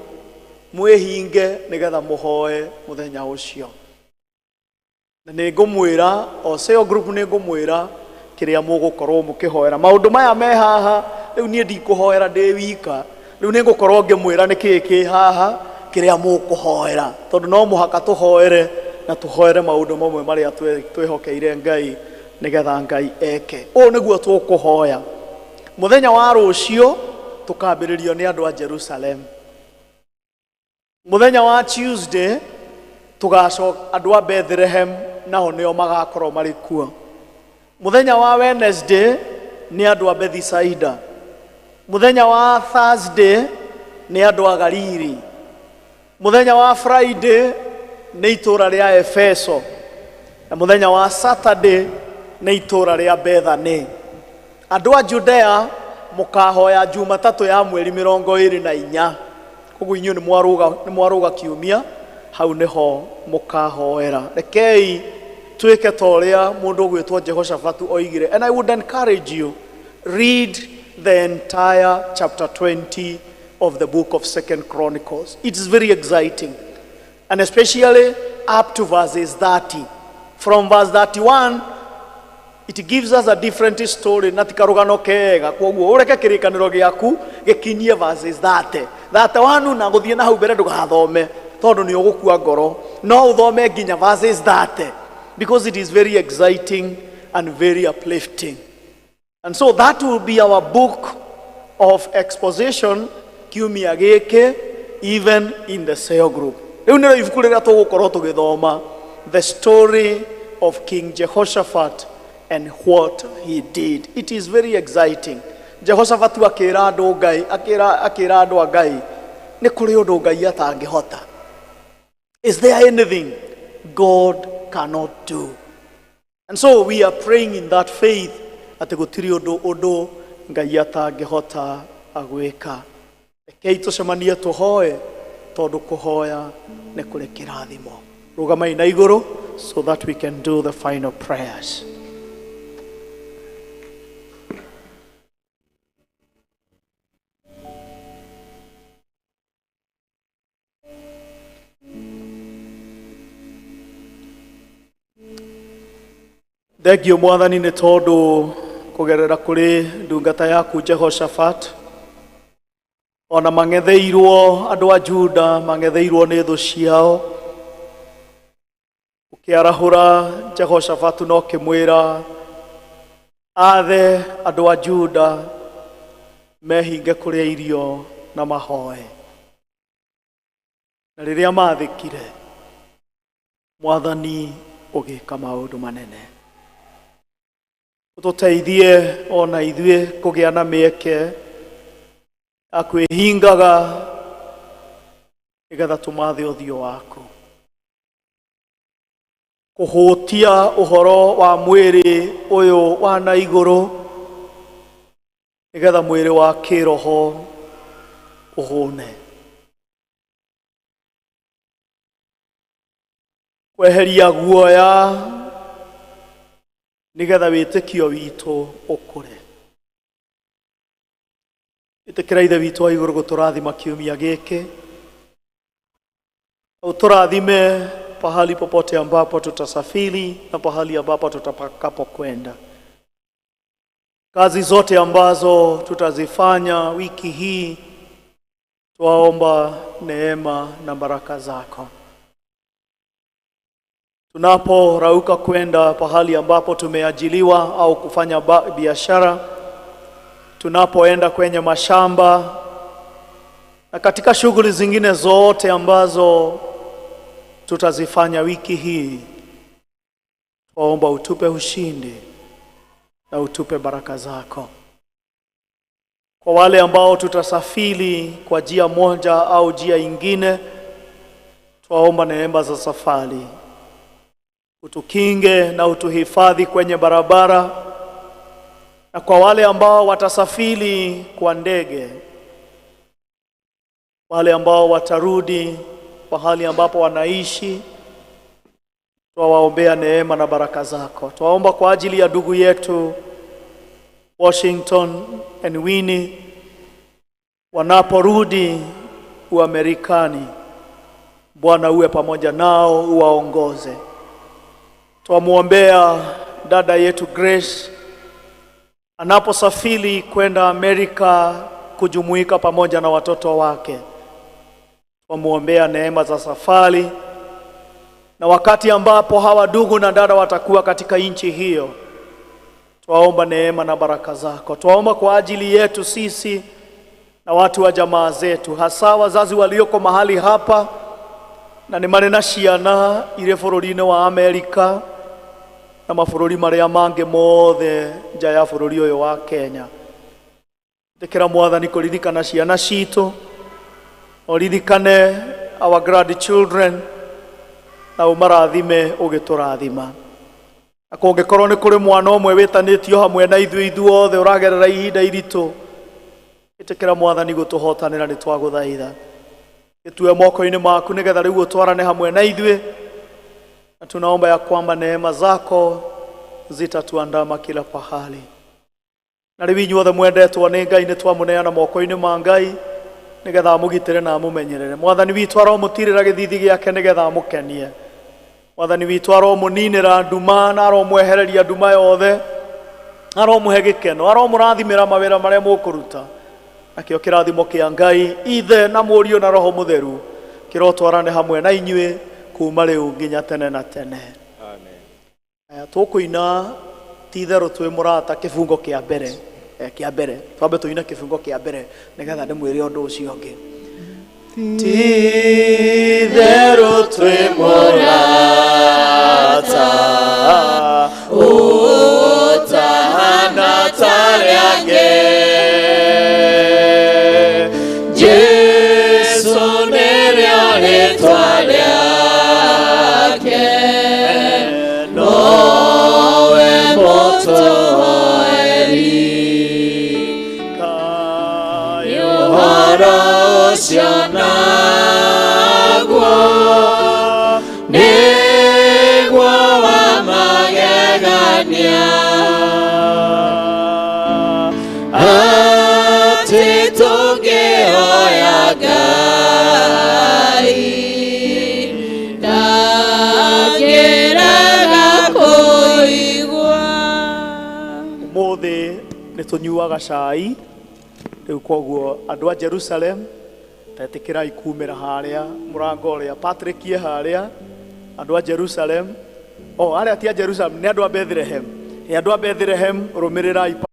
mwĩhinge, nĩgetha mũhoe mũthenya ũcio. Na nĩ ngũmwĩra o cell group, nĩ ngũmwĩra kĩrĩa mũgũkorwo mũkĩhoera. Maũndũ maya me haha rĩu niĩ ndikũhoera ndĩ wika, rĩu nĩ ngũkorwo ngĩmwĩra nĩ kĩĩ kĩ haha kĩrĩa mũkũhoera, tondũ no mũhaka tũhoere na tũhoere maũndũ mamwe marĩa twĩhokeire Ngai, nĩgetha Ngai eke. Ũũ nĩguo tũkũhoya. Mũthenya wa rũciũ tũkambĩrĩrio nĩ andũ a Jerusalem. Mũthenya wa Tuesday tũgacoka andũ a Bethlehem, nao nĩo magakorwo marĩ kuo. Mũthenya wa Wednesday nĩ andũ a Bethisaida. Mũthenya wa Thursday nĩ andũ a Galili. Mũthenya wa Friday nĩ itũũra rĩa Efeso, na mũthenya wa Saturday nĩ itũũra rĩa Bethany. Andũ a Judea mũkahoya Jumatatũ ya mweri 24. Koguo inyuĩ nĩ mwarũga kiumia, hau nĩho mũkahoera. Rekei twĩke ta ũrĩa mũndũ ũgwĩtwo Jehoshafatu oigire. And I would encourage you, read the entire chapter 20 of the book of Second Chronicles. It is very exciting, and especially up to verses 30. From verse 31 it gives us a different story, na ti karũgano kega. Koguo ũreke kĩrĩkanĩro gĩaku gĩkinyie verses 30, 31 na gũthiĩ na hau mbere ndũgathome, tondũ nĩ ũgũkua ngoro. No ũthome nginya verses 30 because it is very exciting and very uplifting. And so that will be our book of exposition kiumia gĩkĩ, even in the cell group. Rĩu nĩrĩo ibuku rĩrĩa tũgũkorwo tũgĩthoma, the story of King Jehoshaphat and what he did. It is very exciting. Jehoshaphat akĩra andũ Ngai, akĩra andũ a Ngai, nĩ kũrĩ ũndũ Ngai atangĩhota? Is there anything God cannot do? And so we are praying in that faith atĩ gũtirĩ ũndũ Ngai atangĩhota agwĩka. Rekei tũcemanie tũhoe, tondũ kũhoya nĩ kũrĩ kĩrathimo. Rũgamai na igũrũ so that we can do the final prayers. Thengio Mwathani nĩ tondũ kũgerera kũrĩ ndungata yaku Jehoshaphat, ona mang'etheirwo andũ a Juda, mang'etheirwo nĩ thũ ciao, ũkĩarahũra Jehoshaphat na ũkĩmwĩra athe andũ a Juda mehinge kũrĩa irio na mahoe. Na rĩrĩa maathĩkire, Mwathani ũgĩka maũndũ manene. Ũtũteithie ona ithuĩ kũgĩa na mĩeke ya kwĩhingaga nĩgetha tũmathe ũthiũ waku, kũhũtia ũhoro wa mwĩrĩ ũyũ wa na igũrũ nĩgetha mwĩrĩ wa kĩroho ũhũne, kweheria guoya nĩgetha wĩtĩkio witũ ũkũre. Ĩtĩkĩra Ithe witũ wa igũrũ gũtũrathima kiumia gĩkĩ, uturathime pahali popote ambapo tutasafiri na pahali ambapo tutakapokwenda. Kazi zote ambazo tutazifanya wiki hii, twaomba neema na baraka zako. Tunaporauka kwenda pahali ambapo tumeajiliwa au kufanya biashara, tunapoenda kwenye mashamba na katika shughuli zingine zote ambazo tutazifanya wiki hii, twaomba utupe ushindi na utupe baraka zako. Kwa wale ambao tutasafiri kwa njia moja au njia ingine, twaomba neema za safari, utukinge na utuhifadhi kwenye barabara. Na kwa wale ambao watasafiri kwa ndege, wale ambao watarudi pahali ambapo wanaishi, twawaombea neema na baraka zako. Twaomba kwa ajili ya ndugu yetu Washington and Winnie wanaporudi Uamerikani, Bwana uwe pamoja nao, uwaongoze. Twamwombea dada yetu Grace anaposafiri kwenda Amerika kujumuika pamoja na watoto wake. Twamwombea neema za safari, na wakati ambapo hawa ndugu na dada watakuwa katika nchi hiyo, twaomba neema na baraka zako. Twaomba kwa ajili yetu sisi na watu wa jamaa zetu, hasa wazazi walioko mahali hapa na nĩ marĩ na ciana irĩ bũrũri-inĩ wa Amerika na mabũrũri marĩa mangĩ mothe nja ya bũrũri ũyũ wa Kenya. Ĩtĩkĩra Mwathani kũririkana ciana citũ, ũririkane our grandchildren na ũmarathime ũgĩtũrathima. Na kũngĩkorwo nĩ kũrĩ mwana ũmwe wĩtanĩtio hamwe na ithuĩ ithuothe ũragerera ihinda iritũ, ĩtĩkĩra Mwathani gũtũhotanĩra, nĩ twagũthaitha. Gĩtue moko-inĩ maku nĩgetha rĩu ũtwarane hamwe na ithuĩ, na tunaomba ya kwamba neema zako zitatuandama kila pahali. Na rĩu inyuothe mwendetwo nĩ Ngai, nĩ twamũneana moko-inĩ ma Ngai nĩgetha amũgitĩre na amũmenyerere. Mwathani witũ aromũtirĩra gĩthithi gĩake nĩgetha amũkenie. Mwathani witũ aromũninĩra nduma na aromwehereria nduma yothe, aromũhe gĩkeno, aromũrathimĩra mawĩra marĩa mũkũruta. Nakĩo kĩrathimo kĩa Ngai Ithe na Mũriũ na Roho Mũtheru kĩrotwarane hamwe na inyuĩ kuma rĩu nginya tene na tene. Amen. Aya, tũkũina ti itherũ twĩ mũrata kĩbungo kĩa mbere, kĩa mbere twambe tũine kĩbungo kĩa mbere nĩgetha ndĩmwĩre ũndũ ũcio ũngĩ. Ti itherũ twĩ mũrata ũtahana tarĩa angĩ, Jesu nĩrĩo rĩtwa rĩake, nowe mũtũhoeri. Ũhoro Magegania atĩ tũngĩhoya Ngai ndangĩrega kũigua. Ũmũthĩ nĩ tũnyuaga cai rĩu, koguo andũ a Jerusalem tetĩkĩrai kumĩra harĩa mũrango ũrĩa Patrick ye harĩa. Andũ a Jerusalem, o arĩa ti a Jerusalem, nĩ andũ a Bethlehem. Ĩ, andũ a Bethlehem, rũmĩrĩrai.